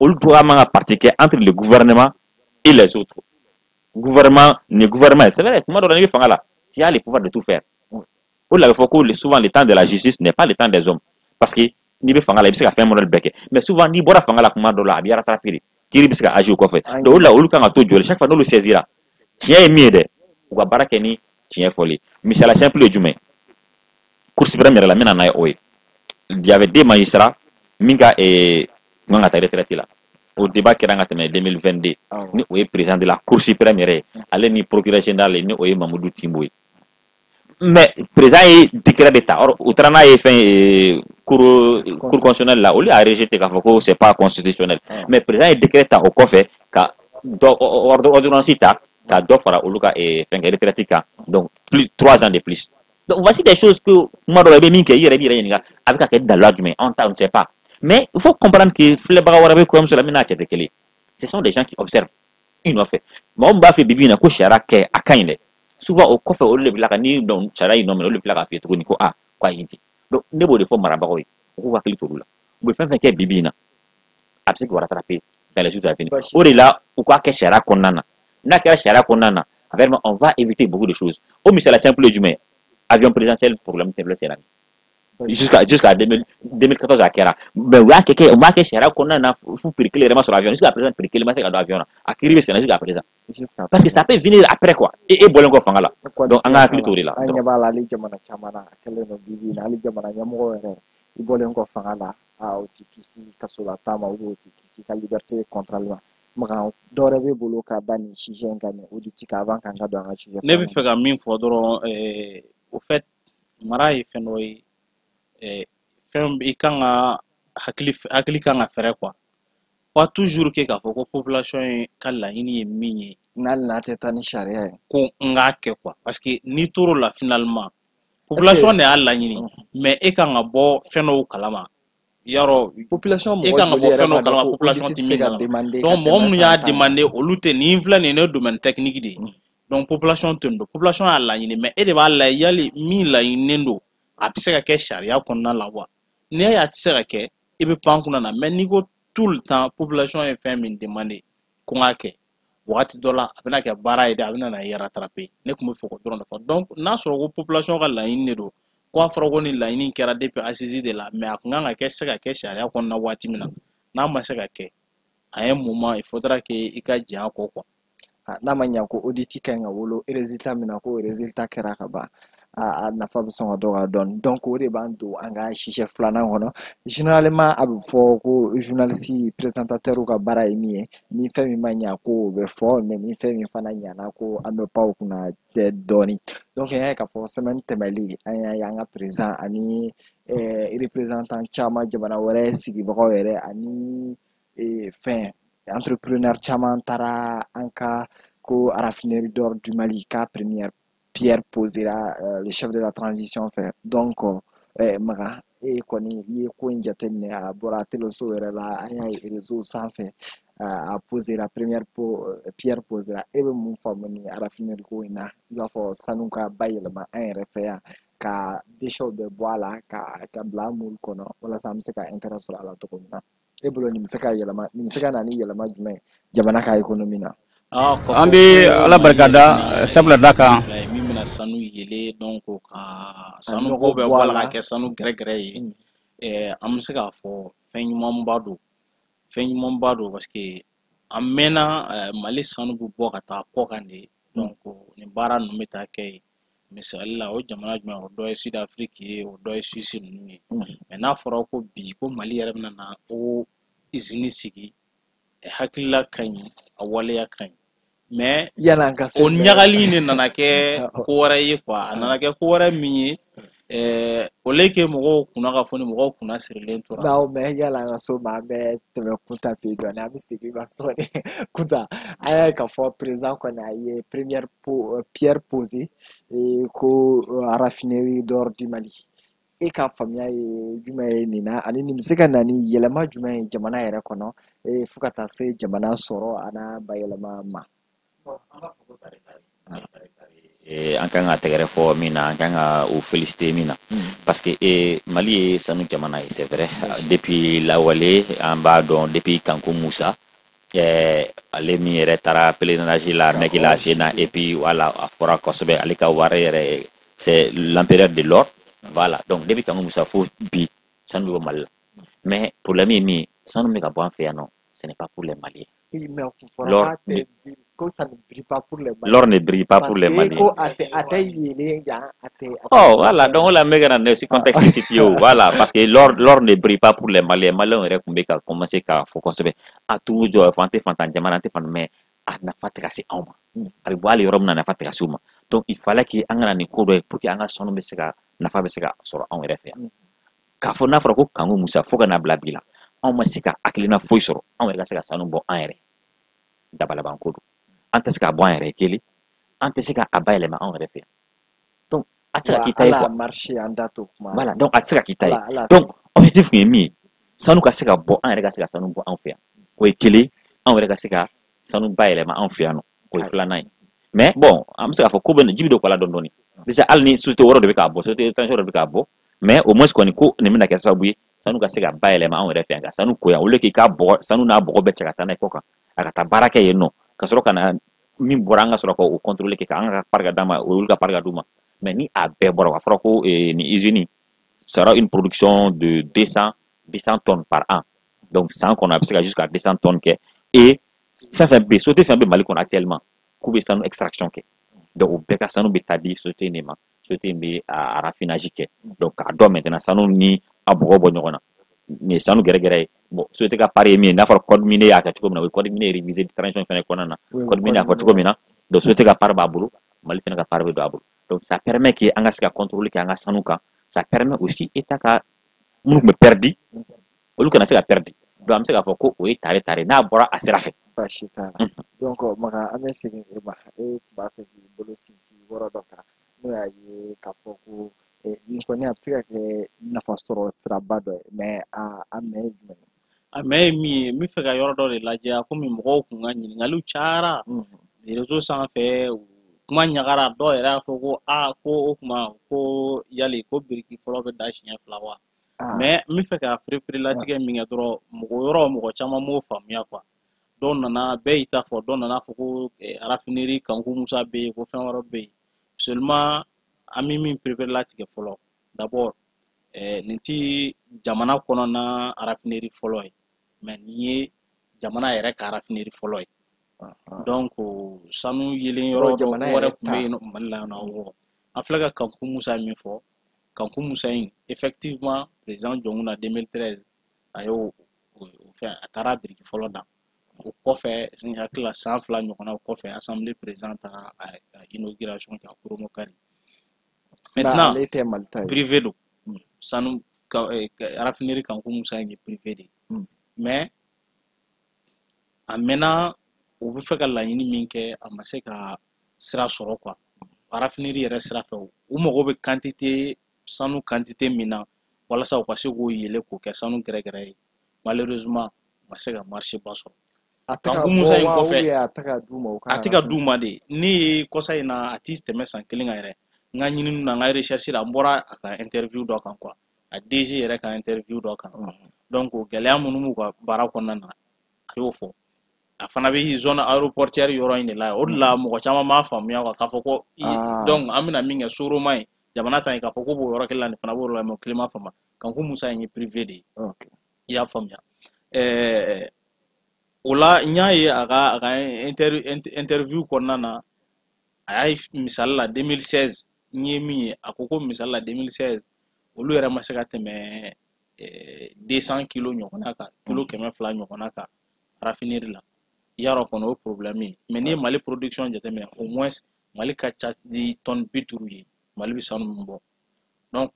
Olu dɔgɔya man ka parti kɛ entre le gouvernement et les autres. Gouvernement ni gouvernement, c'est vrai, kuma dɔ la, n'i bɛ fanga la, tu as le pouvoir de tout faire. O de la, a bɛ fɔ ko souvent le temps de la justice n'est pas le temps des hommes, parce que n'i bɛ fanga la, i bɛ se ka fɛn modèle bɛɛ kɛ. Mais souvent n'i bɔra fanga la, kuma dɔ la, a b'i rattraper de, kiiri bɛ se ka agir o kɔfɛ. Donc o de la, olu kan ka to jɔlen chaque fois. N'olu saisira, tiɲɛ ye min ye dɛ, u ka baara kɛ ni tiɲɛ fɔli. Misaliya simple ye jumɛn? Cour suprême yɛrɛ la, n bɛna n'a ye, o ye il y avait deux magistrats min ka kun kan ka taa retraite la. O débat kɛra ka tɛmɛ 2022, ni o ye président de la Cour suprême yɛrɛ ye, ale ni procureur général, ni o ye Mamadou Timbo ye. Mais président ye décret de ta, or u taara n'a ye fɛn ye cour constitutionnelle la, olu y'a rejeté k'a fɔ ko c'est pas constitutionnel. Mais président ye décret ta o kɔfɛ, ka dɔ ordonnance ta ka dɔ fara olu ka fɛn kɛ retraite kan, donc plus 3 ans de plus. Donc voici des choses que kuma dɔ la, i bɛ min kɛ, i yɛrɛ b'i yɛrɛ ɲininka, a bɛ ka kɛ daluya jumɛn? Anw ta, on ne sait pas. Mais il faut comprendre que filɛbaga wɛrɛ bɛ kɔɲɔmuso la min n'a cɛ tɛ kelen. Ce sont des gens qui observent i nɔfɛ. Mɔgɔ min b'a fɛ bibi in na ko sariya kɛ, a ka ɲi dɛ, souvent o kɔfɛ, olu de bɛ tila ka ni donc sariya y'i nɔ minɛ, olu de bɛ tila k'a f'i ye tuguni ko aa, ko a ye ten. Donc ne b'o de fɔ marabagaw ye, u k'u hakili to olu la. U bɛ fɛn fɛn kɛ bibi in na, a bɛ se k'u rattraper dans les jours à venir. O de la, u k'a kɛ sariya kɔnɔna na. N'a kɛra sariya kɔnɔna na, vraiment on va éviter beaucoup de choses. O misaliya simple ye jumɛn ye? Avion présidentiel problème tɛ filɛ sen na jusqu'à 2014, a kɛra, mais u y'a kɛ, u m'a kɛ sariya kɔnɔna na. Fu prix kelen yɛrɛ ma sɔrɔ avion jusqu'à présent, prix kelen ma se ka don avion na. A kiiri bɛ sen na jusqu'à présent, parce que ça peut venir après quoi, e bɔlen kɔ fanga la. Donc an ka hakili t'o de la. An ɲɛ b'a la, hali jamana caman na, a kɛlen don bi bi in na, hali jamana ɲɛmɔgɔ yɛrɛ, i bɔlen kɔ fanga la, a o ti kisi kasola taa ma, ou bien o ti kisi ka liberté contrôle ma. Makan, dɔ wɛrɛ b'e bolo ka da nin sujet in kan, nin audit kan, avant k'an ka don an ka sujet? Ne bɛ fɛ ka min fɔ dɔrɔn, au fait, mara ye fɛn dɔ ye, fɛn i kan ka hakili kan ka fɛrɛ quoi. Pas toujours que k'a fɔ ko population ye ka laɲini ye min ye, n'hali n'a tɛ taa ni sariya ye, ko n k'a kɛ quoi. Parce que n'i tor'o la, finalement population de y'a laɲini, mais e kan ka bɔ fɛn dɔw kalama yarɔ. Population E kan ka bɔ fɛn dɔw kalama, population tɛ min kalama. Donc mɔgɔ minnu y'a demander, olu tɛ nin filɛ nin ye, ne domaine technique de ye. Donc population tɛ nin dɔn, population y'a laɲini, mais e de b'a lajɛ yali min laɲininen don, a bɛ se ka kɛ sariya kɔnɔna la wa? N'i y'a ye a tɛ se ka kɛ, i bɛ pan kunna na. Mais n'i ko tout le temps population ye fɛn min demandé ko n k'a kɛ, wagati dɔ la a bɛna kɛ baara ye dɛ, a bɛna na i rattraper. Ne tun bɛ fɛ k'o dɔrɔn de fɔ. Donc n'a sɔrɔ ko population ka laɲini de don, ko a fɔra ko nin laɲini kɛra depuis assise de la, mais a kun kan ka kɛ se ka kɛ sariya kɔnɔna waati min na, n'a ma se ka kɛ, à un moment il faudra que i ka jɛn a kɔ quoi. N'a ma ɲa ko audit ka ɲi ka wolo résultat min na, ko résultat kɛra ka ban, a nafa bɛ sɔn ka dɔgɔya dɔɔni. Donc o de b'an don an ka sujet filanan kɔnɔ. Généralement a bɛ fɔ ko journaliste présentateur ka baara ye min ye, ni fɛn min ma ɲa ko o bɛ fɔ, mais ni fɛn min fana ɲana ko an bɛ pan o kunna dɔɔni. Donc an y'a ye k'a fɔ semaine tɛmɛlen, an y'a ye an ka président ani représentant caman, jamana wɛrɛ sigibagaw yɛrɛ, ani fɛn entrepreneur caman taara an ka ko raffinerie d'or du Mali ka première pierre posera le chef de la transition fɛ. Donc Maga, e kɔni i ye ko in jateminɛ, a bɔra teleso yɛrɛ la, an y'a ye réseau sanfɛ, a posera première pierre posera. E bɛ mun faamu ni raffinerie ko in na? I b'a fɔ sanu ka bayɛlɛma an yɛrɛ fɛ yan, ka déchets bɛɛ bɔ a la, ka bila moule kɔnɔ, walasa an bɛ se ka intérêt sɔrɔ a la cogo min na. E bolo nin bɛ se ka yɛlɛma, nin bɛ se ka na ni yɛlɛma jumɛn ye jamana ka économie na? An bɛ Ala barika da, sabula da kan min bɛna sanu yelen, donc ka sanu ko bɛɛ bɔ a la ka kɛ sanu gɛrɛgɛrɛ ye, an bɛ se k'a fɔ fɛn ɲumanba don, fɛn ɲumanba don, parce que an mɛnna Mali sanu bɛ bɔ ka taa kɔkan de. Donc nin baara ninnu bɛ taa kɛ yen. Misali la, o jamana jumɛn? O dɔ ye Sud Afrique ye, o dɔ ye Suisse ninnu ye. Mais n'a fɔra ko bi ko Mali yɛrɛ bɛna na o usine sigi, hakilila ka ɲi, a waleya ka ɲi, mais o ɲagali de nana kɛ ko wɛrɛ ye quoi. A nana kɛ ko wɛrɛ min ye, au lieu que mɔgɔw kunna ka fɔ ni mɔgɔw kunna sirilen tora. Non, mais yala an ka so ma, an bɛ tɛmɛ Kunta fɛ yen dɔɔnin, an bɛ segin ka sɔɔni. Kunta, an y'a ye k'a fɔ président kɔni a ye première pierre posée ko raffinerie d'or du Mali. E ka faamuya ye jumɛn ye nin na, ani nin bɛ se ka na ni yɛlɛma jumɛn ye jamana yɛrɛ kɔnɔ, fo ka taa se jamana sɔrɔ a n'a bayɛlɛma ma? An kan ka tɛgɛrɛ fɔ min na, an kan ka o féliciter min na, parce que Mali ye sanu jamana ye, c'est vrai. Depuis lawale an b'a dɔn, depuis Kanku Musa, ale min yɛrɛ taara pèlerinage la Mecque la sen na, et puis voilà, a fɔra kosɛbɛ ale ka wari yɛrɛ, c'est l'empereur de l'or. Voilà, donc depuis Kanku Musa fo bi, sanu bɛ bɔ Mali la. Mais problème ye min ye, sanu bɛ ka bɔ an fɛ yan nɔ, ce n'est pas pour les Maliens. Oui, mais l'or ko ça ne brille pas pour les Maliens. L'or ne brille pas pour les Maliens. Ko a tɛ yelen yan, a tɛ. Oh, voilà, donc la bɛ ka na ne contexte situé o, voilà, parce que l'or ne brille pas pour les Maliens. Maliens yɛrɛ tun bɛ ka commencer k'a fɔ kosɛbɛ. A t'u jɔ fɔ an tɛ fantan jamana, an tɛ fan, mais a nafa tɛ ka se anw ma. A bɛ bɔ hali yɔrɔ min na, nafa tɛ ka se u ma. Donc il fallait que an ka na nin ko dɔ ye pour que an ka sanu bɛ se ka nafa bɛ se ka sɔrɔ anw yɛrɛ fɛ yan. K'a fɔ n'a fɔra ko Kanku Musa fo ka na bila bi la, anw ma se ka hakilina foyi sɔrɔ anw yɛrɛ ka se ka sanu bɔ an yɛrɛ. Dabalabanko don. An tɛ se k'a bɔ an yɛrɛ kelen, an tɛ se k'a bayɛlɛma anw yɛrɛ fɛ yan. Donc a tɛ se ka k'i ta ye quoi. Marché an da t'o kuma. Voilà, donc a tɛ se ka k'i ta ye. Donc objectif kun ye min ye, sanu ka se ka bɔ, an yɛrɛ ka se ka sanu bɔ anw fɛ yan. O ye kelen, anw yɛrɛ ka se ka sanu bayɛlɛma anw fɛ yan nɔ, o ye filanan ye. Mais bon, an bɛ se k'a fɔ ko bɛ ji bɛ don kɔ la dɔɔni dɔɔni. Déjà hali ni société wɛrɛ de bɛ k'a bɔ, société étrangère de bɛ k'a bɔ, mais au moins kɔni ko nin bɛna kɛ sababu ye sanu ka se ka bayɛlɛma anw yɛrɛ fɛ yan, ka sanu ko yan, au lieu k'i ka bɔgɔ, sanu n'a bɔgɔ bɛɛ cɛ ka taa n'a ye kɔ kan, a ka taa baara kɛ yen nɔ, ka sɔrɔ ka na min bɔra an ka sɔrɔ k'o contrôler kɛ, k'an ka part ka d'a ma, olu ka part ka d'u ma. Mais ni a bɛɛ bɔra, a fɔra ko nin usine sera une production de 200 tonnes par an. Donc san kɔnɔ a bɛ se ka jusqu'à 200 tonnes kɛ. Et fɛn fɛn bɛ yen, société fɛn bɛ Mali kɔnɔ actuellement k'u bɛ sanu extraction kɛ. Donc o bɛɛ ka sanu bɛ taa di société in de ma. Société in bɛ a raffinage kɛ. Donc k'a dɔn maintenant sanu ni a bɔgɔ bɔ ɲɔgɔn na. Nin ye sanu gɛrɛgɛrɛ ye. Bon, société ka part ye min ye, n'a fɔra code minier y'a kɛ cogo min na, o ye code minier révisé transition fɛnɛ kɔnɔna na. Code minier y'a fɔ cogo min na, donc société ka part b'a bolo, Mali fɛnɛ ka part bɛ don a bolo. Donc ça permet que an ka se ka contrôler kɛ an ka sanu kan. Ça permet aussi État ka minnu tun bɛ perdu, olu kana se ka perdu. Donc an bɛ se k'a fɔ ko o ye tare tare n'a bɔra a sira fɛ. Baasi t'a la. Donc Maga, an bɛ segin e ma. E tun b'a fɛ k'i bolo sinsin yɔrɔ dɔ kan, n'o y'a ye k'a fɔ ko nin kɔni a bɛ se ka kɛ nafa sɔrɔ siraba dɔ ye, mais a mɛn ye jumɛn ye? A mɛn ye min ye, n bɛ fɛ ka yɔrɔ dɔ de lajɛ, komi mɔgɔw kun ka ɲininkaliw cayara réseau sanfɛ. Kuma ɲagara, dɔw yɛrɛ y'a fɔ ko aa, ko o tuma ko yali ko biriki fɔlɔ bɛ da siɲɛ fila wa? Mais n bɛ fɛ ka pereperelatigɛ min kɛ dɔrɔn, mɔgɔ yɔrɔ mɔgɔ caman m'o faamuya quoi. Dɔw nana, bɛɛ y'i ta fɔ, dɔw nana fɔ ko raffinerie Kanku Musa bɛ yen, ko fɛn wɛrɛ bɛ yen. Seulement an bɛ min pereperelatigɛ fɔlɔ, d'abord nin ti jamana kɔnɔna raffinerie fɔlɔ ye, mais nin ye jamana yɛrɛ ka raffinerie fɔlɔ ye. Donc sanu yelen yɔrɔ dɔ wɛrɛ tun bɛ yen Mali la yan nɔ. Awɔ, an filɛ ka Kanku Musa min fɔ, Kanku Musa in, effectivement, président Dioncounda, 2013, a y'o fɛn, a taara biriki fɔlɔ da. O kɔfɛ, n hakili la san 2 ɲɔgɔnna o kɔfɛ, assemblée président taara a inauguration kɛ a Kuromokari. Maintenant, ale tɛ Mali ta ye. Privé don. Sanu raffinerie Kanku Musa in ye privé de ye. Mais a mɛnna, u bɛ fɛ ka laɲini min kɛ, a ma se ka sira sɔrɔ quoi. Raffinerie yɛrɛ sira fɛ, u mago bɛ quantité, sanu quantité min na walasa u ka se k'o yɛlɛ k'o kɛ sanu gɛrɛgɛrɛ ye, malheureusement u ma se ka marché ba sɔrɔ. A tɛ ka bɔ wa, ou bien a tɛ ka d'u ma? A tɛ ka d'u ma de. Ne ye kɔsa in na, a ti tɛmɛ san kelen kan yɛrɛ, n ka ɲinini na, n ka recherche la, n bɔra a ka interview dɔ kan quoi, a DG yɛrɛ ka interview dɔ kan. Donc gɛlɛya minnu b'u ka baara kɔnɔna na, a y'o fɔ. A fana bɛ zone aéroportuaire yɔrɔ in de la. O de la mɔgɔ caman m'a faamuya quoi, k'a fɔ ko donc an bɛna min kɛ Soroma ye, jamana ta ye, k'a fɔ ko b'o yɔrɔ kelen la, nin fana b'o yɔrɔ la, mais o kelen ma faamu. Kanku Musa in ye privé de ye. I y'a faamuya? O la n y'a ye a ka interview kɔnɔna na, a y'a misali la 2016, n ye min ye, a ko ko misali la 2016, olu yɛrɛ ma se ka tɛmɛ 200 kilo ɲɔgɔnna kan, kilo 200 ɲɔgɔnna kan raffinerie la. Yarɔ kɔni, o ye problème ye. Mais n'i ye Mali production jateminɛ, au moins Mali ka ca di tonne 50 ye, Mali bɛ sanu min bɔ. Donc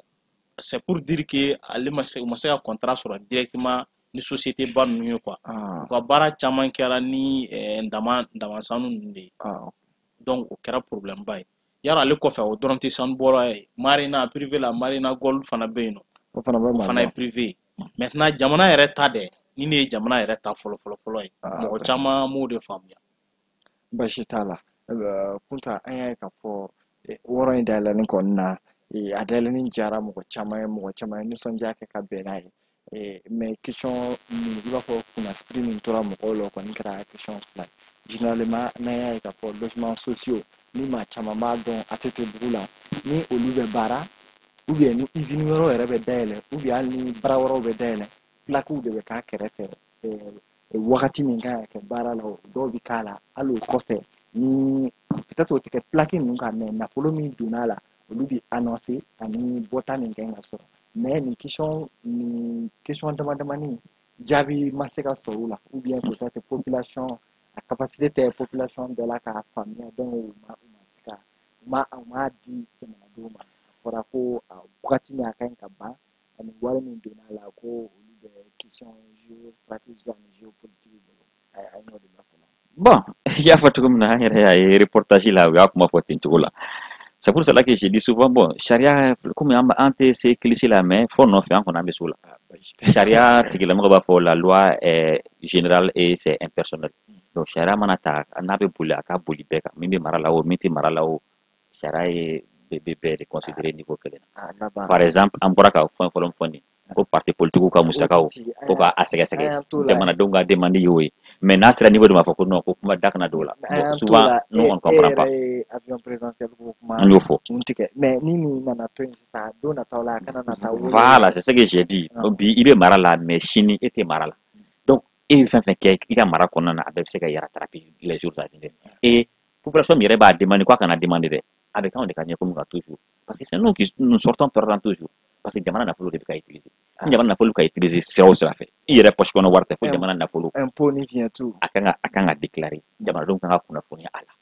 c'est pour dire que ale ma se, u ma se ka contrat sɔrɔ directement ni société ba ninnu ye quoi. U ka baara caman kɛra ni dama dama sanu ninnu de ye. Donc o kɛra problème ba ye. Yarɔ ale kɔfɛ, o dɔrɔn tɛ sanu bɔra ye. Marina privé la, Marina Gold fana bɛ yen nɔ. O fana bɛ O fana ye privé ye. Maintenant jamana yɛrɛ ta dɛ, ni ne ye jamana yɛrɛ ta fɔlɔ fɔlɔ fɔlɔ ye, mɔgɔ caman m'o de faamuya. Basi t'a la. Kunta, an y'a ye k'a fɔ wɔɔrɔ in dayɛlɛlen kɔni na, a dayɛlɛni diyara mɔgɔ caman ye, mɔgɔ caman ye nisɔndiya kɛ ka bɛn n'a ye. Mais question min i b'a fɔ kunnasiri min tora mɔgɔw la, o kɔni kɛra question fila ye. Généralement, n'an y'a ye k'a fɔ logements sociaux ni maa caman b'a dɔn ATT bugu la, ni olu bɛ baara, ou bien ni usine wɛrɛw yɛrɛ bɛ dayɛlɛ, ou bien hali ni baara wɛrɛw bɛ dayɛlɛ, plaques de bɛ k'a kɛrɛfɛ. Wagati min kan ka kɛ baara la, dɔw bɛ k'a la. Hali o kɔfɛ, ni peut-être o tɛ kɛ plaque ninnu kan, mais nafolo min donna a la, olu bɛ annoncer ani bɔta min kan ka sɔrɔ. Mais nin question dama damani jaabi ma se ka sɔrɔ o la, ou bien peut-être population a capacité tɛ population bɛɛ la k'a faamuya. Donc u ma se ka u ma di jamanadenw ma. A fɔra ko wagati min a ka ɲi ka ban ani wari min donna a la, ko olu bɛ question géostratégie ani géopolitique bolo. A ye n'o de ɲɛfɔ. Bon, i y'a fɔ cogo min na, an yɛrɛ y'a ye reportage la, u y'a kuma fɔ ten cogo la. C'est pour cela que je dis souvent, bon, sariya, komi an tɛ se kilisi la, mais fɔ nɔfɛ an kɔni an bɛ s'o la. Sariya tigilamɔgɔ b'a fɔ la loi est générale et c'est impersonnel. Donc sariya mana ta, n'a bɛ boli, a ka boli bɛɛ kan, min bɛ mara la o, min tɛ mara la o, sariya ye bɛ bɛɛ de considérer niveau kelen na. Par exemple, an bɔra ka fɛn fɔlɔ min fɔ nin, ko parti politique ka musakaw ko ka a sɛgɛsɛgɛ, jamanadenw ka demande y'o ye, mais n'a sera niveau dɔ ma, fɔ ko non, ko kuma da kana don o la. Bon, souvent nous, on comprend pas. Avion présidentiel ko kuma. An y'o fɔ. Kun tigɛ, mais ni nin nana to yen sisan, don nataw la a kana na taa. Voilà, c'est ce que j'ai dit. Bi i bɛ mara la, mais sini e tɛ mara la. Donc e bɛ fɛn fɛn kɛ i ka mara kɔnɔna na, a bɛɛ bɛ se ka rattraper les jours à venir. Et population min yɛrɛ b'a demander k'a kana demander dɛ, a bɛ k'anw de ka ɲɛ komi ka toujours, parce que c'est nous qui nous sortons perdants toujours, parce que jamana nafolo de bɛ ka utiliser. Ni jamana nafolo ka utiliser sira o sira fɛ, i yɛrɛ poche kɔnɔ wari tɛ, fo jamana nafolo. Impôt ni vignette. A kan ka déclarer, jamanadenw kan ka kunnafoniya a la.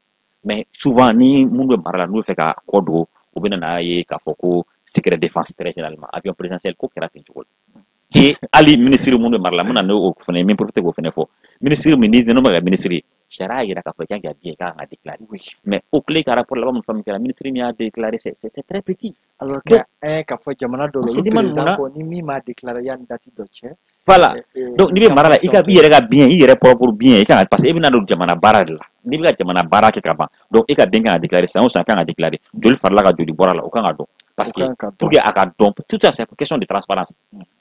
Mais souvent ni minnu bɛ mara la, n'u bɛ fɛ ka kɔ don, u bɛ na n'a ye k'a fɔ ko secret défense. Très généralement, avion présidentiel ko kɛra ten cogo la. Et hali ministre minnu bɛ mara la, n bɛna n'o fana ye, n bɛ profiter k'o fana fɔ. Ministre min, n'i nana ka ministre ye, sariya yira k'a fɔ i kan ka bien, i kan ka déclarer. Mais o kelen ka rapport laban min fɛn min kɛra, ministre min y'a déclaré, c'est très petit. Alors que an ye k'a fɔ jamana dɔw la, olu président ko ni min m'a déclaré yanni date dɔ cɛ. Voilà. Donc n'i bɛ mara la, i ka i yɛrɛ ka bien, i yɛrɛ propre bien, i kan ka, parce que e bɛna don jamana baara de la. N'i bɛ ka jamana baara kɛ ka ban, donc e ka bien kan ka déclarer san o san, kan ka déclarer. Joli farala ka joli bɔra la, o kan ka dɔn. Parce que pour que a ka dɔn, tout ça, c'est question de transparence.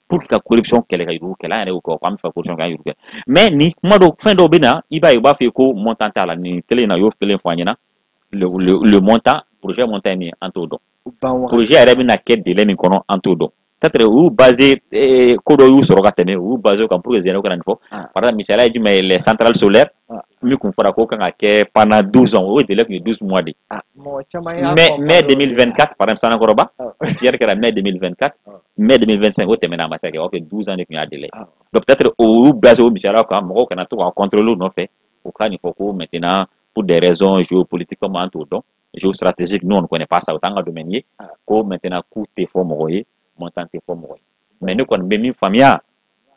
Pour que ka corruption kɛlɛ, ka yurugu kɛlɛ, an yɛrɛ y'o kɛ, an bɛ fɛ corruption ka yurugu kɛlɛ. Mais ni kuma dɔw, fɛn dɔw bɛ na, i b'a ye u b'a fɔ ye ko montant t'a la. Nin kelen in na, u y'o kelen fɔ an ɲɛna. Le montant, projet montant ye min ye, an t'o dɔn. Projet yɛrɛ bɛna kɛ délai min kɔnɔ, an t'o dɔn. Peut-être u y'u basé ko dɔ y'u sɔrɔ ka tɛmɛ, u y'u basé o kan pour que Zéro kana nin fɔ. Par exemple, misaliya ye jumɛn ye? Les centrales solaires min kun fɔra ko kan ka kɛ pendant 12 ans, o délai kun ye 12 mois de. Mai 2024, par exemple, Sanankɔrɔba, pierre kɛra mai 2024, mai 2025, o tɛmɛna, a ma se ka kɛ, ok, 12 ans de kun y'a délai. Donc peut-être o y'u basé o misaliyaw kan, mɔgɔw kana to ka contrôler u nɔfɛ, u ka nin fɔ ko maintenant, pour des raisons géopolitiques, comme an t'o dɔn, géostratégique, nous on ne connaît pas ça, o t'an ka domaine ye, ko maintenant k'u tɛ fɔ mɔgɔ ye, montant tɛ fɔ mɔgɔ ye. Mais ne kɔni bɛ min faamuya,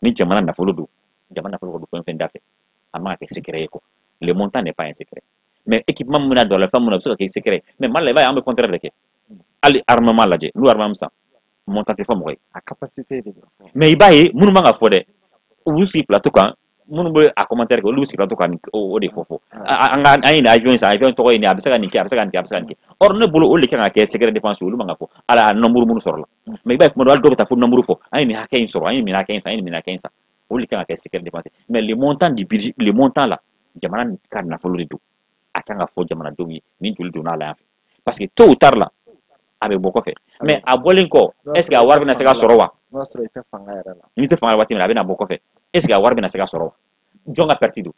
ni jamana nafolo don, jamana nafolo ka don fɛn fɛn da fɛ, a man ka kɛ secret ye quoi. Le montant n'est pas un secret. Mais équipement min bɛna don a la, fɛn mun na, a bɛ se ka kɛ secret. Mais Mali la, i b'a ye an bɛ contraire de kɛ. Hali armement lajɛ, n'u armement san, montant tɛ fɔ mɔgɔ ye. A capacité de bɛ fɔ. Mais i b'a ye minnu man ka fɔ dɛ, u b'u sigi plateau kan, minnu bɛ a commentaire kɛ, olu bɛ sigi plateau kan, o de fɔ. An ka an ye nin avion san, avion tɔgɔ ye nin, a bɛ se ka nin kɛ, a bɛ se ka nin kɛ, a bɛ se ka nin kɛ. Or ne bolo, olu de kan ka kɛ secret défense, olu man ka fɔ. Hali a nombre minnu sɔrɔ la. Mais i b'a ye kuma dɔ, hali dɔw bɛ taa fo nombre fɔ, an ye nin hakɛ in sɔrɔ, an ye nin hakɛ in san, an ye nin hakɛ in san. Olu de kan ka kɛ secret défense. Mais le montant du budget, le montant là, jamana ka nafolo de don. A kan ka fɔ jamanadenw ye nin joli donna a la yan fɛ. Parce que tôt ou tard la, a bɛ bɔ kɔfɛ. Mais a bɔlen kɔ, est ce que a wari bɛna se ka sɔrɔ wa? N'o sɔrɔ i tɛ fanga yɛrɛ la. N'i tɛ fanga la waati min na, a bɛna bɔ kɔfɛ. Est ce que a wari bɛna se ka sɔrɔ wa? Jɔn ka perte don?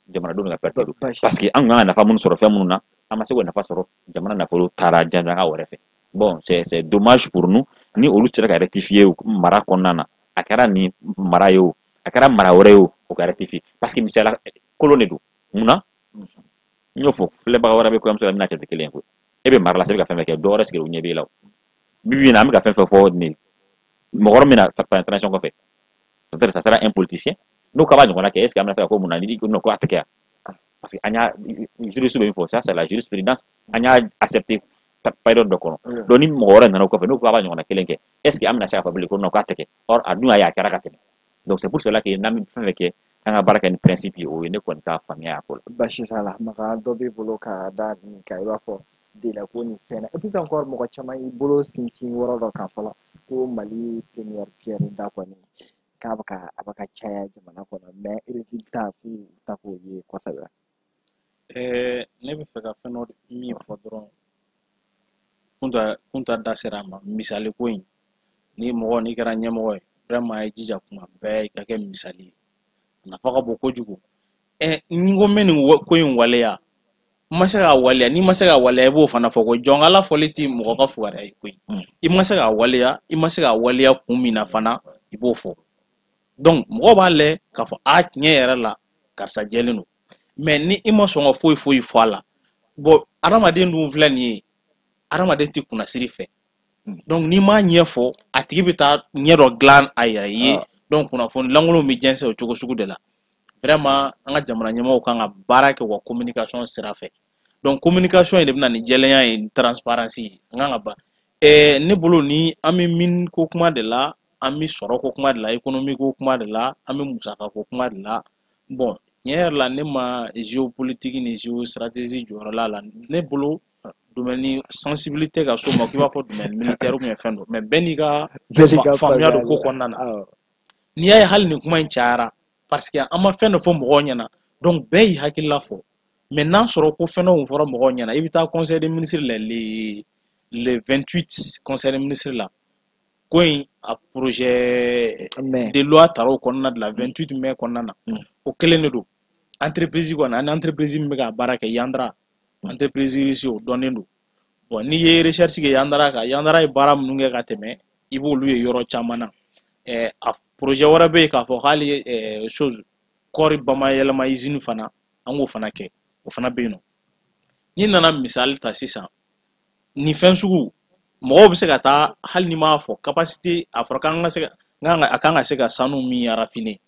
Jamanadenw ka perte don. Parce que an kun kan ka nafa minnu sɔrɔ fɛn minnu na, an ma se k'o nafa sɔrɔ, jamana nafolo taara janjanga wɛrɛ fɛ. Bon, c'est dommage pour nous. Ni olu sera ka rectifier mara kɔnɔna na, a kɛra nin mara ye o, a kɛra mara wɛrɛ ye o, o ka rectifier. Parce que misaliya kolon de don. Munna? N y'o fɔ, filɛbaga wɛrɛ bɛ kɔɲɔmuso la, min n'a cɛ tɛ kelen ye koyi. E bɛ mara la, se bɛ ka fɛn fɛn kɛ, dɔ wɛrɛ sigilen o ɲɛ b'e la o. Bi bi in na, an bɛ ka fɛn fɛn fɔ nin, mɔgɔ wɛrɛ min na transition kɔfɛ, peut-être ça sera un politicien. N'o k'a b'a ɲɔgɔnna kɛ, est ce que an bɛna se ka ko mun na ni non ko a tɛ kɛ yan? Parce que an y'a juriste bɛ min fɔ, ça c'est la jurisprudence, an y'a accepté période dɔ kɔnɔ. Donc ni mɔgɔ wɛrɛ nana o kɔfɛ, n'o ko k'a b'a ɲɔgɔnna kelen kɛ, est ce que an bɛna se k'a fɔ bilen ko non, k'a tɛ kɛ? Or a dun y'a ye a kɛra ka tɛmɛ. Donc c'est pour cela que n'an bɛ fɛn fɛn kɛ, an ka baara kɛ ni principe ye, o ye ne kɔni ka faamuya y'a ko la. Baasi t'a la, Makan dɔ b'i bolo ka da nin kan, i b'a fɔ délai ko ni fɛn na. Et puis encore, mɔgɔ caman y'i bolo sinsin yɔrɔ dɔ kan fɔlɔ, ko Mali première pierre da kɔni k'a bɛ ka a bɛ ka caya jamana kɔnɔ, mais résultat k'u ta k'o ye kosɛbɛ. Ne bɛ fɛ ka fɛn dɔ min fɔ dɔrɔn, Kunta da sera a ma, misali ko in, ni mɔgɔ n'i kɛra ɲɛmɔgɔ ye, vraiment i jija kuma bɛɛ i ka kɛ misali ye, a nafa ka bon kojugu. Ni n ko n bɛ nin ko in waleya, n ma se k'a waleya, n'i ma se k'a waleya, i b'o fana fɔ ko jɔn ala fɔli ti mɔgɔ ka fugariya ye koyi. I ma se k'a waleya, i ma se k'a waleya kun min na fana, i b'o fɔ. Donc mɔgɔw b'a lajɛ k'a fɔ a tiɲɛ yɛrɛ la karisa jɛlen don. Mais ni i ma sɔn ka foyi foyi fɔ a la, bon, adamaden dun filɛ nin ye, adamaden tɛ kunnasiri fɛ. Donc n'i m'a ɲɛfɔ, a tigi bɛ taa ɲɛ dɔ dilan a yɛrɛ ye. Donc kunnafoni lankolonw bɛ jɛnsɛn o cogo sugu de la. Vraiment an ka jamana ɲɛmɔgɔw kan ka baara kɛ u ka communication sira fɛ. Donc communication in de bɛ na ni jɛlenya ye, ni transparence ye. An kan ka ba ne bolo, ni an bɛ mine ko kuma de la, an bɛ sɔrɔ ko kuma de la, économie ko kuma de la, an bɛ musaka ko kuma de la. Bon, tiɲɛ yɛrɛ la, ne ma géopolitique ni géostratégie jɔyɔrɔ la. Ne bolo, domaine sensibilité ka s'o ma k'i b'a fɔ domaine militaire ou bien fɛn dɔ, mais bɛɛ n'i ka faamuya don ko kɔnɔna na. N'i y'a ye hali nin kuma in cayara, parce que an ma fɛn dɔ fɔ mɔgɔw ɲɛna, donc bɛɛ y'i hakilila fɔ. Mais n'a sɔrɔ ko fɛn dɔ fɔra mɔgɔw ɲɛna, i bɛ taa conseil des ministres la, le 28 conseil des ministres la, ko in a projet de loi taara o kɔnɔna de la 28 mai kɔnɔna na. O kelen de don. Entreprise kɔni, ani entreprise min bɛ ka baara kɛ, Yandra, entreprise russe, o dɔnnen don. Bon, n'i ye recherche kɛ Yandra kan, Yandra ye baara minnu kɛ ka tɛmɛ, i b'olu ye yɔrɔ caman na. A projet wɛrɛ bɛ yen k'a fɔ hali chose kɔɔri bamayɛlɛma usine fana, an k'o fana kɛ, o fana bɛ yen nɔ. N'i nana misali ta sisan, nin fɛn sugu mɔgɔw bɛ se ka taa, hali n'i m'a fɔ capacité, a fɔra k'an ka se ka A kan ka se ka sanu min raffiner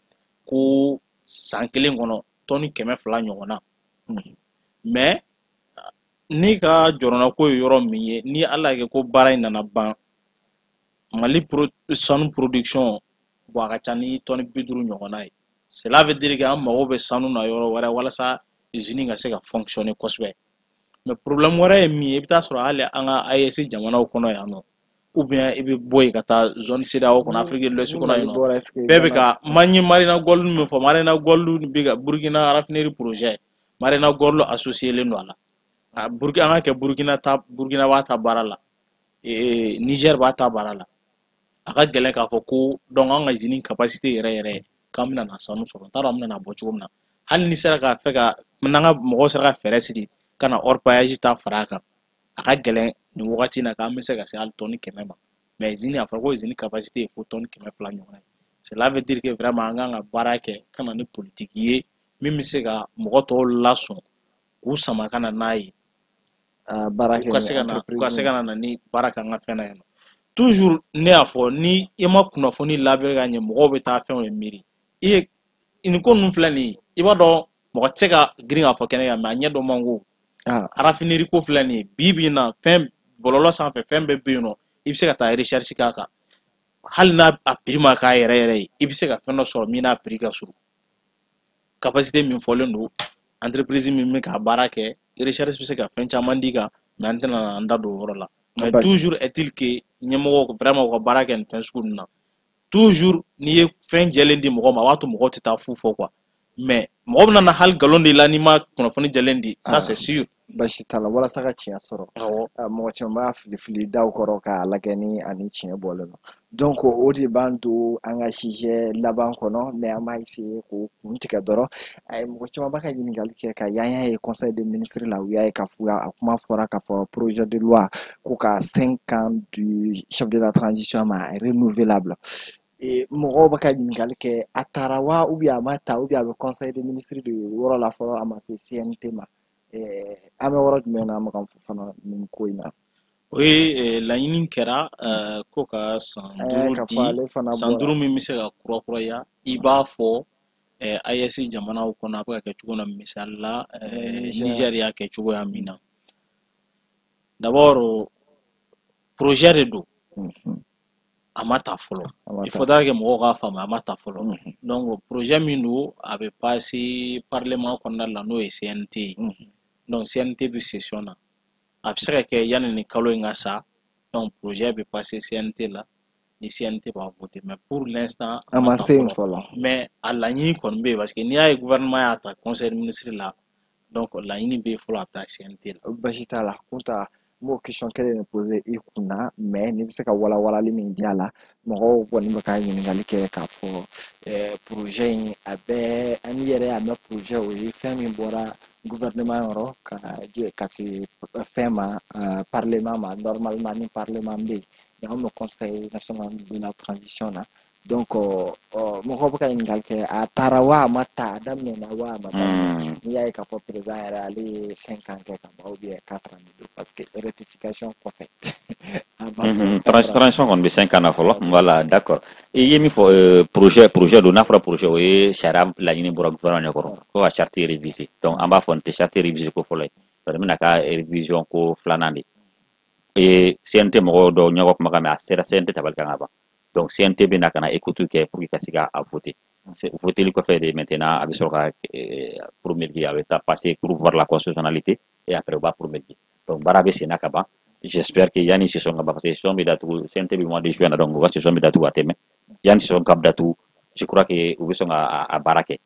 ko san kelen kɔnɔ, tɔni 200 ɲɔgɔn na. Mais ne ka jɔrɔnako ye yɔrɔ min ye, ni Ala y'a kɛ ko baara in nana ban, Mali sanu production, bon, a ka ca ni tɔni 50 ɲɔgɔnna ye. Cela veut dire que an mago bɛ sanu na yɔrɔ wɛrɛ walasa usine ka se ka fonctionner kosɛbɛ. Mais problème wɛrɛ ye min ye, i bɛ taa sɔrɔ hali an ka AES jamanaw kɔnɔ yan nɔ, ou bien i bɛ bɔ yen ka taa zone CEDEAO kɔnɔ, Afrique de l'Ouest kɔnɔ yen nɔ, bɛɛ bɛ ka man ye Marina Gold min fɔ. Marina Gold bɛ ka Burkina raffinerie projet, Marina Gold associé len don a la. Burkina, an ka kɛ Burkina ta, Burkina b'a ta baara la, Niger b'a ta baara la. A ka gɛlɛn k'a fɔ ko donc an ka usine capacité yɛrɛ yɛrɛ k'an bɛna na sanu sɔrɔ. N t'a dɔn an bɛna na bɔ cogo min na. Hali ni sera ka fɛ ka n'an ka mɔgɔw sera ka fɛɛrɛ sigi ka na orpaillage ta fara a kan, a ka gɛlɛn nin wagati in na k'an bɛ se ka se hali tɔni 100 ma. Mais usine, a fɔra ko usine capacité ye fo tɔni 200 ɲɔgɔn ye. Cela veut dire que vraiment an kan ka baara kɛ ka na ni politique ye min bɛ se ka mɔgɔ tɔw lasɔn k'u sama ka na n'a ye, u ka se ka na, u ka se ka na ni baara kɛ an ka fɛn na yan nɔ. Toujours ne y'a fɔ, ni i ma kunnafoni labɛn ka ɲɛ, mɔgɔw bɛ taa fɛnw de miiri. I ye nin ko ninnu filɛ nin ye, i b'a dɔn mɔgɔ tɛ se ka girin k'a fɔ kɛnɛ kan, mais a ɲɛ dɔ man go. Raffinerie ko filɛ nin ye, bi bi in na, fɛn bɔlɔlɔ sanfɛ, fɛn bɛɛ bɛ yen nɔ, i bɛ se ka taa recherche k'a kan. Hali n'a a prix ma k'a yɛrɛ yɛrɛ ye, i bɛ se ka fɛn dɔ sɔrɔ min n'a prix ka surun. Capacité min fɔlen don, entreprise min bɛ ka baara kɛ, recherche bɛ se ka fɛn caman d'i kan, mais an tɛna an da don o yɔrɔ la. Mais toujours est-il que ɲɛmɔgɔw vraiment u ka baara kɛ nin fɛn sugu ninnu na. Toujours n'i ye fɛn jɛlen di mɔgɔ ma, a b'a to mɔgɔw tɛ taa fu fɔ quoi. Mais mɔgɔ bɛna na hali nkalon de la n'i ma kunnafoni jɛlen di, ça c'est sûr. Basi t'a la, walasa ka tiɲɛ sɔrɔ. Mɔgɔ caman b'a fili fili daw kɔrɔ k'a lajɛ ni ani tiɲɛ bɔlen don. Donc o de b'an don an ka sujet laban kɔnɔ, mais an b'a essayer k'o kun tigɛ dɔrɔn. A ye mɔgɔ caman b'a ka ɲininkali kɛ ka yan y'a ye conseil des ministres la, u y'a ye k'a fɔ a kuma fɔra k'a fɔ projet de loi ko ka 5 ans du chef de la transition ma renouvelable. Mɔgɔw bɛ ka ɲininkali kɛ, a taara wa, ou bien a ma ta, ou bien a bɛ conseil des ministres de yɔrɔ la fɔlɔ, a ma se CNT ma? An bɛ yɔrɔ jumɛn na, Makan Fofana, nin ko in na? O ye laɲini kɛra ko ka san 5 di, san 5 min bɛ se ka kurakuraya, i b'a fɔ AES jamanaw kɔnɔ a bɛ ka kɛ cogo min na, misali la Niger y'a kɛ cogoya min na. D'abord, projet de don, a ma ta fɔlɔ. Il faudra que mɔgɔw k'a faamu, a ma ta fɔlɔ. Donc projet min don, a bɛ passer parlement kɔnɔna la, n'o ye CNT ye. Donc CNT bɛ session na, a bɛ se ka kɛ yanni nin kalo in ka sa. Donc projet bɛ passer CNT la, ni CNT b'a voter. Mais pour l'instant a ma se yen fɔlɔ. Mais a laɲini kɔni bɛ yen, parce que n'i y'a ye gouvernement y'a ta conseil des ministres la, donc laɲini bɛ yen fɔlɔ, a bɛ taa CNT la. Basi t'a la, Kunta. N b'o question kelen de poser i kunna, mais n'i bɛ se ka walawalali min di a la. Mɔgɔw kɔni bɛ ka ɲininkali kɛ k'a fɔ projet in, a bɛɛ an yɛrɛ y'a mɛn, projet o ye fɛn min bɔra gouvernement yɔrɔ ka ka se fɛn ma, parlement ma. Normalement ni parlement bɛ yen, mais anw bɛ conseil national de la transition na. Donc mɔgɔw bɛ ka ɲininkali kɛ, a taara wa, a ma ta, a daminɛna wa, a ma daminɛ? N'i y'a ye k'a fɔ président yɛrɛ, ale ye 5 ans kɛ ka ban, ou bien 4 ans de don, parce que rectification kɔfɛ. Transition kɔni bɛ 5 ans na fɔlɔ. Voilà, d'accord. I ye min fɔ, projet don. N'a fɔra projet, o ye sariya laɲini bɔra gouvernement ɲɛkɔrɔ ko ka charte réviser. Donc an b'a fɔ nin tɛ charte réviser ko fɔlɔ ye, donc nin bɛna k'a révision ko filanan de ye. CNT mɔgɔw dɔw ɲɛkɔ kumakan mɛn, a sera CNT tabali kan ka ban. Donc CNT bɛna ka na écoute kɛ pour que ka se ka a voter. Voteli kɔfɛ de, maintenant a bɛ sɔrɔ ka promulguer, a bɛ taa passer pour voir la constitutionnalité et après u b'a promulguer. Donc baara bɛ sen na ka ban. J'espère que yanni session ka ban, parce que session bɛ datugu, CNT bɛ mois de juin na, donc u ka session bɛ datugu a tɛ mɛn. Yanni session ka datugu, je crois que u bɛ sɔn ka a baara kɛ.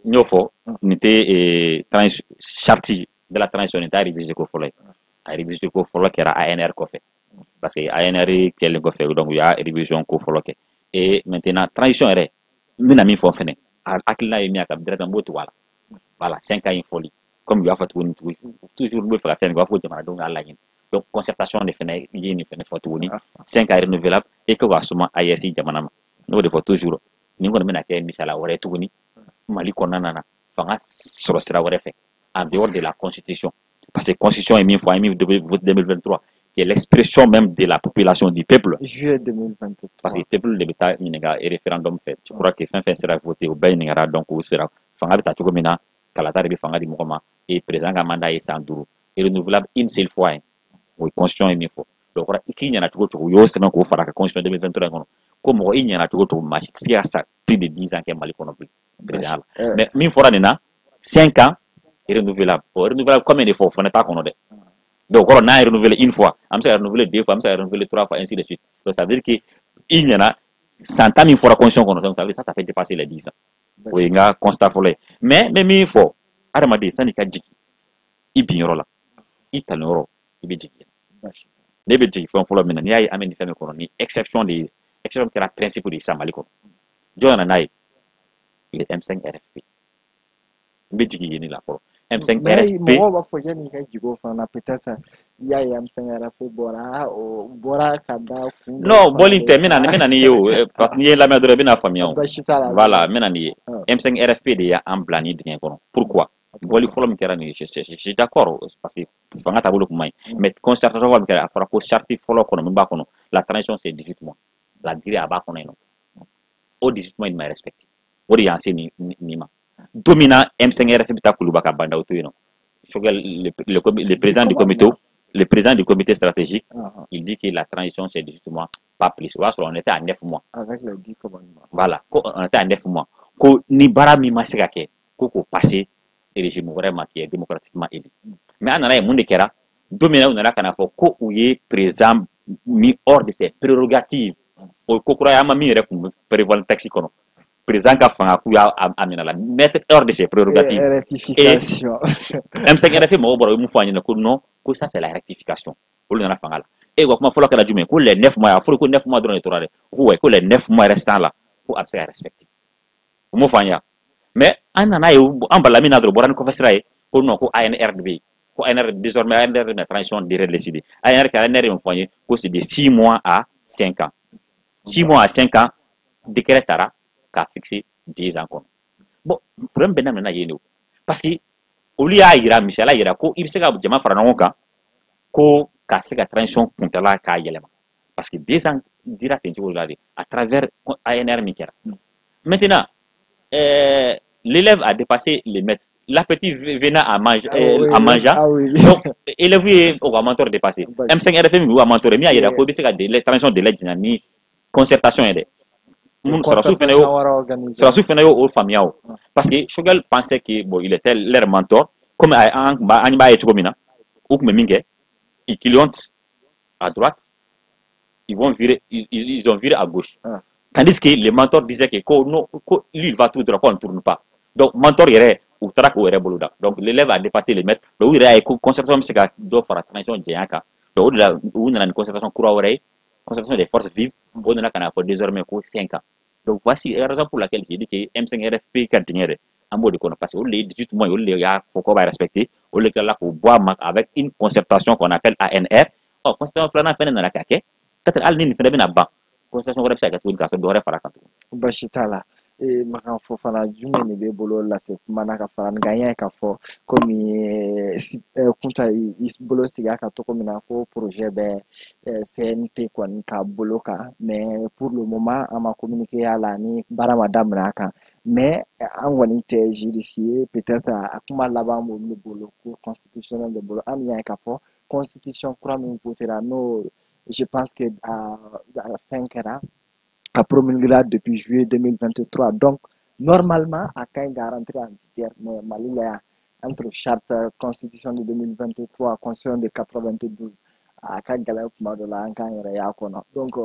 N y'o fɔ, nin tɛ charte de la transition, nin t'a réviser ko fɔlɔ ye. A réviser ko fɔlɔ kɛra ANR kɔfɛ, parce que ANR kɛlen kɔfɛ, donc u y'a révision ko fɔlɔ kɛ. Et maintenant transition yɛrɛ, n bɛna min fɔ fɛnɛ, a hakilina ye min ye, a ka directement n b'o tugu a la. Voilà, 5 ans in fɔli, comme u y'a fɔ tuguni, toujours u bɛ fɛ ka fɛn min kɛ, u b'a fɔ ko jamanadenw y'a laɲini. Donc concertation de fɛnɛ ye nin fɛnɛ fɔ tuguni, 5 ans renouvelable et que k'a suma AES jamana ma. N y'o de fɔ toujours, nin kɔni bɛna kɛ misaliya wɛrɛ tuguni Mali kɔnɔna na, fanga sɔrɔ sira wɛrɛ fɛ en dehors de la constitution, parce que constitution ye min fɔ, an ye min vote 2023. qui est l'expression même de la population, du peuple. Juillet 2023. Parce que peuple de bɛ taa ɲininka référendum fɛ. Je crois que fɛn fɛn sera voté, o bɛɛ ɲininkara. Donc o sera fanga bɛ ta cogo min na, kalata de bɛ fanga di mɔgɔ ma, et président ka mandat ye san 5 et renouvelable une seule fois hein. O ye constitution ye min fɔ. Donc o kɔrɔ k'i ɲɛna cogo cogo, u y'o sɛbɛn k'o fara a ka constitution 2023 in kɔnɔ, ko mɔgɔ i ɲɛna cogo cogo, maa si tɛ se ka sa plus de 10 ans kɛ Mali kɔnɔ bilen président la. Mais min fɔra nin na, 5 ans renouvelable, o renouvelable combien de fois, o fana t'a kɔnɔ dɛ. Donc o kɔrɔ n'a ye renouvelé une fois, an bɛ se ka renouveler deux fois, an bɛ se ka renouveler trois fois, ainsi de suite. Donc ça veut dire que i ɲɛna san 10 min fɔra constitution kɔnɔ, donc ça veut dire ça fait dépasser les 10 ans. O ye n ka constat fɔlɔ ye. Mais n bɛ min fɔ, adamaden, sanni ka jigin i bin yɔrɔ la, i talon yɔrɔ, i bɛ jigin. Ne bɛ jigin fɛn fɔlɔ min na, n'i y'a ye an bɛ nin fɛn min kɔnɔ, ni exception de ye, exception kɛra principe de ye sisan Mali kɔnɔ. Jɔn nana n'a ye? Le M5 RFP. N bɛ jigin yen de la fɔlɔ. M5 RFP. Mɔgɔw b'a fɔ yanni i ka jigin o fana na, peut-être i y'a ye M5 RFP bɔra, o bɔra ka da kun. Non, bɔli tɛ, n bɛna n'i ye o, parce que n'i ye n lamɛn dɔrɔn, i bɛna faamuya o. Baasi t'a la. Voilà, n bɛna n'i ye. M5 RFP de y'an bila nin dingɛ kɔnɔ. Pourquoi? Bɔli fɔlɔ min kɛra nin ye, je suis d'accord, parce que fanga taabolo kun man ɲi. Mais concertation fɔlɔ min kɛra, a fɔra ko charte fɔlɔ kɔnɔ, min b'a kɔnɔ, la transition c'est 18 mois. La durée a b'a kɔnɔ yen nɔ. O 18 mois in ma respecté. O de y'an se nin ma. Don min na M5 RFP bɛ taa Kuluba ka Bah N'Daw to yen nɔ. Le président du comité, le président du comité stratégique, il dit que la transition c'est 18 mois, pas plus. O y'a sɔrɔ on était à 9 mois. Avec les 10 commandements. Voilà, ko on était à 9 mois. Ko ni baara min ma se ka kɛ, ko k'o passer régime wɛrɛ ma qui est démocratiquement élu. Mais an nana ye mun de kɛra? Don min na u nana ka na fɔ ko u ye président mis hors de ses prérogatives. O ko kura ye, an ma min yɛrɛ kun prévoir texte kɔnɔ. Président ka fanga k'u y'a a minɛ la, mettre hors de ses prérogatives. Rectification. M5 RFP mɔgɔw bɔra, u ye mun fɔ an ɲɛna? Ko non, ko ça c'est la rectification. Olu nana fanga la. E wa kuma fɔlɔ kɛra jumɛn? Ko les 9 mois, a fɔra ko 9 mois dɔrɔn de tora dɛ. Ko ouais, ko les 9 mois restants là, ko a bɛ se ka respecter. U m'o fɔ an ye. Mais an nana ye, an balila min na dɔrɔn, bɔra ni kɔfɛ sira ye, ko non, ko ANR de bɛ yen. Ko ANR, désormais ANR de bɛna transition de décider. ANR kɛra, ANR ye mun fɔ an ye? Ko c'est de 6 mois à 5 ans. 6 mois à 5 ans, décret taara k'a fixer 10 ans kɔnɔ. Bon, problème bɛ daminɛ yen de o. Parce que olu y'a yira, misaliya yira ko i bɛ se ka jama fara ɲɔgɔn kan ko ka se ka transition kuntala k'a yɛlɛma. Parce que 2 ans dira ten cogo la de à travers ANR min kɛra. Maintenant, l'élève a dépassé le maître. L'appétit venant à manger, en mangeant. Ah oui. Donc, élève ye o ka mentor dépassé. M5 RFP min y'u ka mentor ye, min y'a yira ko i bɛ se ka délai, transition délai janya ni concertation ye dɛ. Mun sɔrɔsiw fana y'o faamuya o. Parce que Choguel pensait que bon, il était leur mentor, comme an b'a ye cogo min na, u tun bɛ min kɛ, ils clignotent à droite, ils vont virer, ils ont viré à gauche. Tandis que le mentor disait que ko, non, ko, lui il va tout droit, qu'on ne tourne pas. Donc mentor yɛrɛ, u taara k'o yɛrɛ bolo da. Donc l'élève a dépassé le maître. Donc u yɛrɛ y'a ye ko concertation bɛ se ka dɔ fara transition janya kan. Donc o de la u nana ni concertation kura wɛrɛ ye, concertation des forces vives, o nana ka na fɔ désormais ko 5 ans. Donc voici la raison pour laquelle j'ai dit que M5 RFP ka dingɛ dɛ, an b'o de kɔnɔ, parce que olu de ye 18 mois, olu de y'a fɔ k'o b'a respecter, olu de tilala k'o bɔ a ma avec une concertation qu'on appelle ANR. Ɔ, concertation filanan fɛnɛ nana ka kɛ, peut-être hali ni nin fɛnɛ bɛna ban, concertation wɛrɛ bɛ se ka kɛ tuguni k'a sɔrɔ dɔ wɛrɛ fara kan tuguni. Baasi t'a la. Makan Fofana, jumɛn de b'e bolo lase kuma na ka fara nin kan? An y'a ye k'a fɔ komi Kunta i bolo sigi a kan cogo min na, ko projet bɛ CNT kɔni ka bolo kan, mais pour le moment an ma communiqué a la ni baara ma daminɛ a kan. Mais an kɔni tɛ juriste ye, peut-être a kuma laban b'olu de bolo, cour constitutionnelle de bolo. An y'a ye k'a fɔ constitution kura min votera, n'o je pense que a fɛn kɛra, a promulgué depuis juillet 2023. Donc, normalement, a ka ɲi ka rentrer en vigueur. Mais Mali la yan, entre charte, constitution de 2023, constitution de 92, a ka gɛlɛn kuma dɔ la an k'an yɛrɛ y'a kɔnɔ. Donc,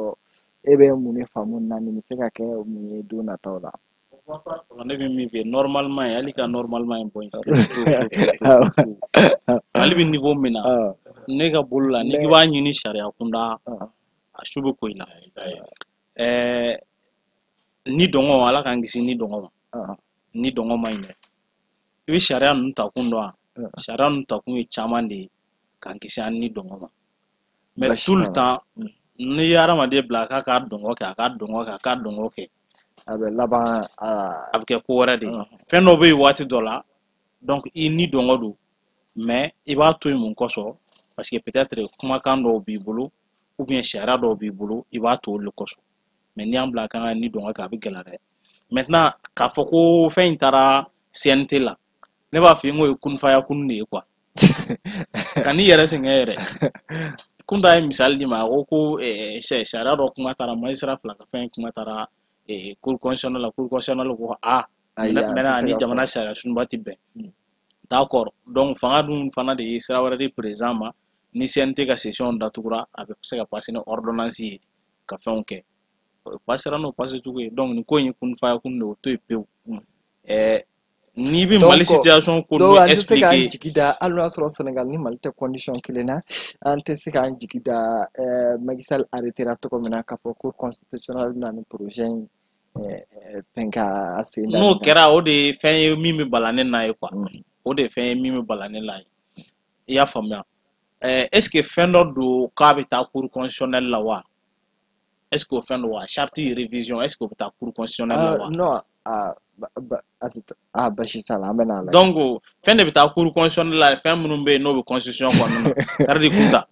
e bɛ mun de faamu nin na? Nin bɛ se ka kɛ mun ye don nataw la? Ne bɛ min f'i ye, normalement hali ka normalement in bɔ yen. Mali bɛ niveau min na, ne ka bolo la, n'i b'a ɲini sariya kunda, a su bɛ ko i la. Ni dɔngɔ, Ala k'an kisi ni dɔngɔ ma. Ni dɔngɔ ma ɲi dɛ. I bɛ sariya ninnu ta kun dɔn wa? Sariya ninnu ta kun ye caman de ye k'an kisi an ni dɔngɔ ma. Mais tout le temps, n'i ye hadamaden bila k'a ka dɔngɔ kɛ, a ka dɔngɔ kɛ, a ka dɔngɔ kɛ, a bɛ laban a bɛ kɛ ko wɛrɛ de ye. Fɛn dɔ bɛ yen waati dɔ la, donc i ni dɔngɔ don, mais i b'a to yen mun kosɔn? Parce que peut-être kumakan dɔw b'i bolo ou bien sariya dɔw b'i bolo, i b'a to olu de kosɔn. Mais n'i y'an bila k'an ka ni dɔn ka, a bɛ gɛlɛya dɛ. Maintenant, k'a fɔ ko fɛn in taara CNT la, ne b'a f'i ye n k'o ye kunfaya kun de ye quoi. Ka n'i yɛrɛ sɛgɛn yɛrɛ. Kunta ye misali di ma, a ko ko sariya dɔ kuma taara, magistrat fila ka fɛn kuma taara cour constitutionnelle la. Cour constitutionnelle ko a maintenant ni jamana sariya sunba ti bɛn. D'accord, donc fanga dun fana de ye sira wɛrɛ di président ma. Ni CNT ka session datugura, a bɛ se ka passer ni ordonnance ye ka fɛnw kɛ. O passera n'o passe cogo ye. Donc nin ko in ye kunfaya kun de, o to yen pewu. N'i bɛ Mali situation ko ninnu expliquer, an tɛ se k'an jigi da, hali n'a sɔrɔ Sénégal ni Mali tɛ condition kelen na, an tɛ se k'an jigi da Macky Sall arrêtera cogo min na k'a fɔ cour constitutionnelle bɛna ni projet in fɛn ka sen da. N'o kɛra, o de ye fɛn ye min bɛ bala ne na ye quoi. O de ye fɛn ye min bɛ bala ne la ye, i y'a faamuya? Est ce que fɛn dɔ don k'a bɛ taa cour constitutionnelle la wa? Est ce que o fɛn don wa? Charte révision, est ce que o bɛ taa cour constitutionnelle la wa? Non, a basi t'a la, an bɛ n'a lajɛ. Donc fɛn de bɛ taa cour constitutionnelle la, fɛn minnu bɛ yen n'o bɛ constitution kɔnɔna na, c'est-à-dire Kunta.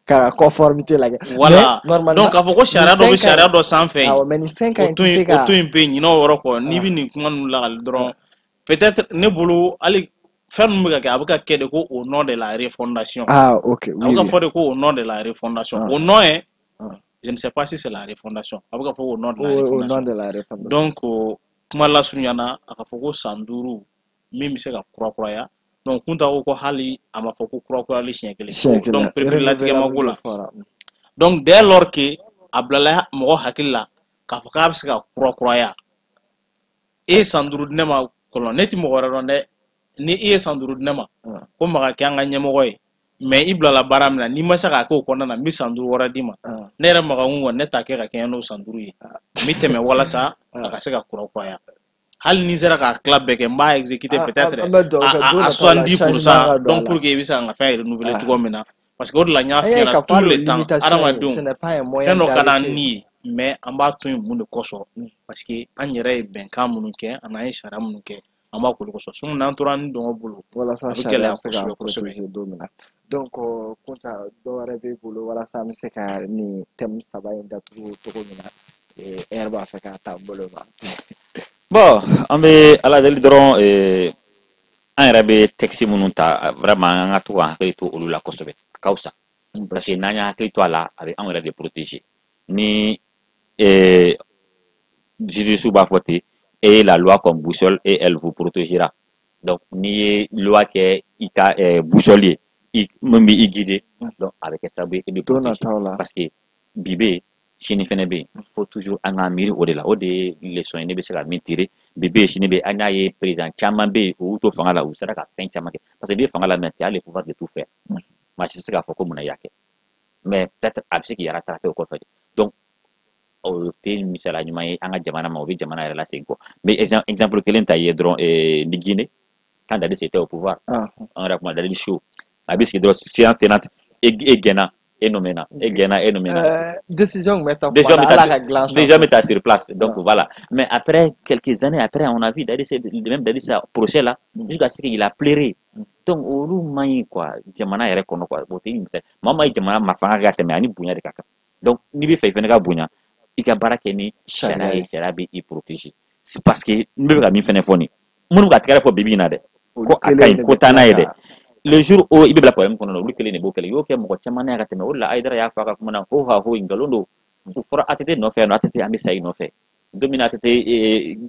Ka conformité lajɛ. Voilà, donc k'a fɔ ko sariya dɔ bɛ sariya dɔ sanfɛ. Awɔ, mais nin 5 ans in tɛ se ka o to yen pe, ɲinɛ o yɔrɔ kɔ. N'i bɛ nin kuma ninnu lakali dɔrɔn, peut-être ne bolo, hali fɛn ninnu bɛ ka kɛ, a bɛ ka kɛ de ko au nom de la refondation. Ah ok, oui. A bɛ ka fɔ de ko au nom de la refondation. Au nom ye, je ne sais pas si c'est la refondation. A bɛ ka fɔ au nom de la refondation. Au nom de la refondation. Donc kuma lasurunyana, a ka fɔ ko san 5 min bɛ se ka kurakuraya. Donc Kunta ko ko hali a ma fɔ ko kurakurayali siɲɛ kelen. Donc pereperelatigɛ ma k'o la. Donc dès lors que a bilala mɔgɔ hakili la k'a fɔ k'a bɛ se ka kurakuraya, e ye san 5 di ne ma kɔlɔn, ne ti mɔgɔ wɛrɛ dɔn dɛ. Ni i ye san 5 di ne ma ko Maga kɛ an ka ɲɛmɔgɔ ye, mais i bilala baara min na, n'i ma se k'a kɛ o kɔnɔna na, n bɛ san 5 wɛrɛ d'i ma. Ne yɛrɛ Maga kun kɔni, ne t'a kɛ ka kɛɲɛ n'o san 5 ye. N bɛ tɛmɛ walasa a ka se ka kurakuraya. Hali ni sera k'a tila bɛɛ kɛ, n b'a exécuter peut-être à 70%, donc pour que i bɛ se ka n ka fɛn renouveler cogo min na. Parce que o de la n y'a f'i ɲɛna tout le temps, hadamadenw, fɛn dɔ ka d'an ni ye, mais an b'a to yen mun de kosɔn? Parce que an yɛrɛ ye bɛnkan minnu kɛ ani an ye sariya minnu kɛ, an b'a k'olu kosɔn. Sinon n'an tora ni dɔngɔ bolo, walasa a bɛ sariya gɛlɛya bɛ se ka kosɛbɛ kosɛbɛ. Protéger don min na. Donc Kunta, dɔ wɛrɛ b'e bolo walasa an bɛ se ka nin thème saba in datugu cogo min na? E yɛrɛ b'a fɛ k'a ta n bolo ma. Bon, an bɛ Ala deli dɔrɔn, an yɛrɛ bɛ texte minnu ta, vraiment an ka to k'an hakili to olu la kosɛbɛ, a ka fisa, parce que n'an y'an hakili to a la, a bɛ anw yɛrɛ de protéger. Ni juriste b'a fɔ ten, et la loi comme boussole et elle vous protégera. Donc n'i ye loi kɛ i ka boussole ye, i min bɛ i guider, donc a bɛ kɛ sababu ye e bɛ don protéger nataw la. Parce que bi bɛ yen, sini fɛnɛ bɛ yen. Faut toujours an k'an miiri o de la. O de ye leçon ye ne bɛ se ka min tirer. Bi bɛ yen, sini bɛ yen. An y'a ye, président caman bɛ yen, u y'u to fanga la, u sera ka fɛn caman kɛ, parce que n'i bɛ fanga la, mais tu as le pouvoir de tout faire. Maa si tɛ se k'a fɔ ko mun na i y'a kɛ, mais peut-être a bɛ se k'i rattraper o kɔfɛ de. Donc o tɛ misaliya ɲuman ye an ka jamana ma, o bɛ jamana yɛrɛ lasegin kɔ. N bɛ exemple kelen ta i ye dɔrɔn, ni Guinée, quand Dadis était au pouvoir, an yɛrɛ kuma Dadis show, a bɛ sigi dɔrɔn, séance tenante, e gɛnna, e nommé na, e gɛnna, e nommé na. Décision bɛ ta Décision kuma bɛ la, ta Ala ka dilan décision sanfɛ. Bɛ ta sur place. Donc voilà, mais après, quelques années après, on a vu Dadis, même Dadis procès là, jusqu'à ce qu'il a pleuré. Donc olu man ɲi quoi, jamana yɛrɛ kɔnɔ quoi. O tɛ misali maa maa ye jamana ma fanga ka tɛmɛ, ani bonya de ka kan. Donc n'i bɛ fɛ i fɛnɛ ka bonya, i ka baara kɛ ni sariya ye, sariya bɛ i protéger. Parce que n bɛ fɛ ka min fɛnɛ fɔ nin, minnu bɛ ka tɛgɛrɛ fɔ bi bi in na dɛ, ko a ka ɲi, ko taa n'a ye dɛ, le jour où i bɛ bila problème kɔnɔ, olu kelen de b'o kɛlɛ. I y'o kɛ mɔgɔ caman na ka tɛmɛ. O de la Hayidara y'a fɔ a ka kuma na ko ha ho, nkalon don, u fɔra ATT nɔfɛ yan nɔ, ATT an bɛ sa i nɔfɛ. Don min na ATT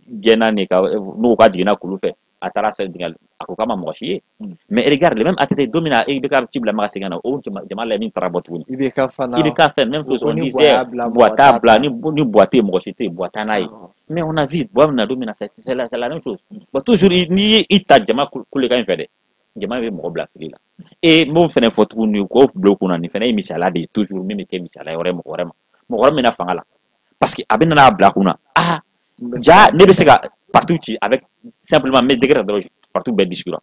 gɛnna nin ka n'o ka jiginna kulu fɛ, a taara sɛ dingɛ, a ko k'a ma mɔgɔ si ye. Mais regarde, le même ATT, don min na i bɛ ka ci bila ma ka segin ka na, o jama la min taara bɔ tuguni. I bɛ ka fana I bɛ ka fɛn, même chose, on disait Buwa t'a bila, ni Buwa tɛ yen, mɔgɔ si tɛ yen, Buwa taa n'a ye. Mais on a vu Buwa min na don min na, c'est la même chose. Bon, toujours n'i ye i ta jama kulekan in fɛ dɛ, jama bɛ mɔgɔ bila fili la. E n b'o fɛnɛ fɔ tuguni k'o bila u kunna, nin fɛnɛ ye misaliya de ye toujours, min bɛ kɛ misaliya wɛrɛ mɔgɔ wɛrɛ ma, mɔgɔ wɛrɛ min na fanga la, parce que a bɛ nana bila kunna, ah ja, ne bɛ se ka parti ci avec simplement n bɛ décret dɔrɔn, parti bɛɛ dissoudre.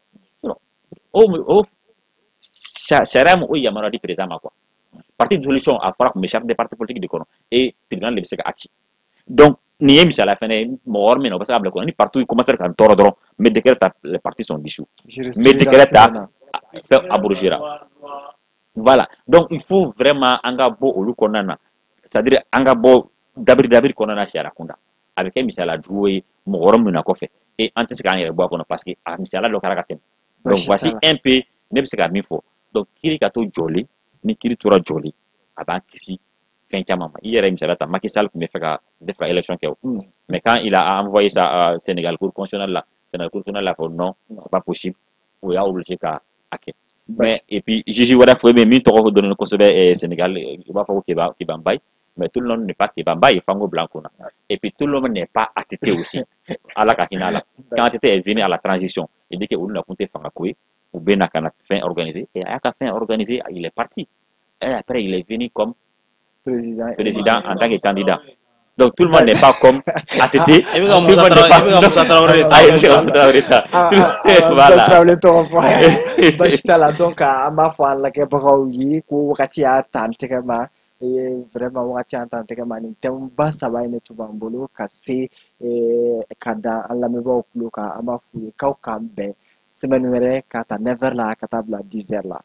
O sariya min o yamaruya di président ma quoi, parti dissolution, a fɔra kun bɛ charte des partis politiques de kɔnɔ et tribunal de bɛ se ka a ci. Donc nin ye misaliya fɛnɛ ye mɔgɔ wɛrɛ min na, o bɛ se ka bila kɔnɔ, ni parti commencé ka n tɔɔrɔ dɔrɔn, n bɛ décret ta, les partis sont dissous, n bɛ décret ta, fɛn abrogé ra. Voilà, donc il faut vraiment an ka bɔ olu kɔnɔna na, c'est à dire an ka bɔ dabiri dabiri kɔnɔna na sariya kunda. A bɛ kɛ misaliya jugu ye mɔgɔ wɛrɛ min na kɔfɛ, et an tɛ se k'an yɛrɛ bɔ a kɔnɔ parce que a misaliya dɔ kɛra ka tɛmɛ. Donc voici un peu ne bɛ se ka min fɔ. Donc kiiri ka to jɔlen, ni kiiri tora jɔlen, a b'an kisi fɛn caman ma. I yɛrɛ ye misaliya ta, Macky Sall tun bɛ fɛ ka tun tɛ fɛ ka élection kɛ o, mais quand il a envoyé ça à Sénégal, cour constitutionnelle la, Sénégal cour constitutionnelle l'a fɔ non, c'est pas possible, o y'a obligé ka a kɛ. Mais et puis juge wɛrɛ fɔ bɛ min tɔgɔ dɔnnen kosɛbɛ Sénégal, u b'a fɔ ko Kéba, Kéba Mbaye. Mais tout le monde n'est pas Kéba Mbaye, f'an k'o bila an kunna. Et puis tout le monde n'est pas ATT aussi, Ala ka hinɛ a la. Quand ATT est venu à la transition, il dit que olu nakun tɛ fanga ko ye, u bɛ na ka na fɛn organiser, et a y'a ka fɛn organiser, il est parti, et après il est venu comme président, président en tant que candidat. Donc tout le monde n'est pas comme ATT. I bɛ ka Musa Traoré, i bɛ ka Musa Traoré ta. Ayi, Musa Traoré ta. Voilà. Traoré tɔgɔ fɔ. Basi t'a la. Donc an b'a fɔ an lajɛbagaw ye ko wagati y'a ta an tɛgɛ ma. Vraiment, wagati y'an ta an tɛgɛ ma. Nin thème ba saba in de tun b'an bolo ka se ka da an lamɛnbagaw tulo kan. An b'a f'u ye k'aw k'an bɛn semaine wɛrɛ ka ta 9h la ka taa bila 10h la.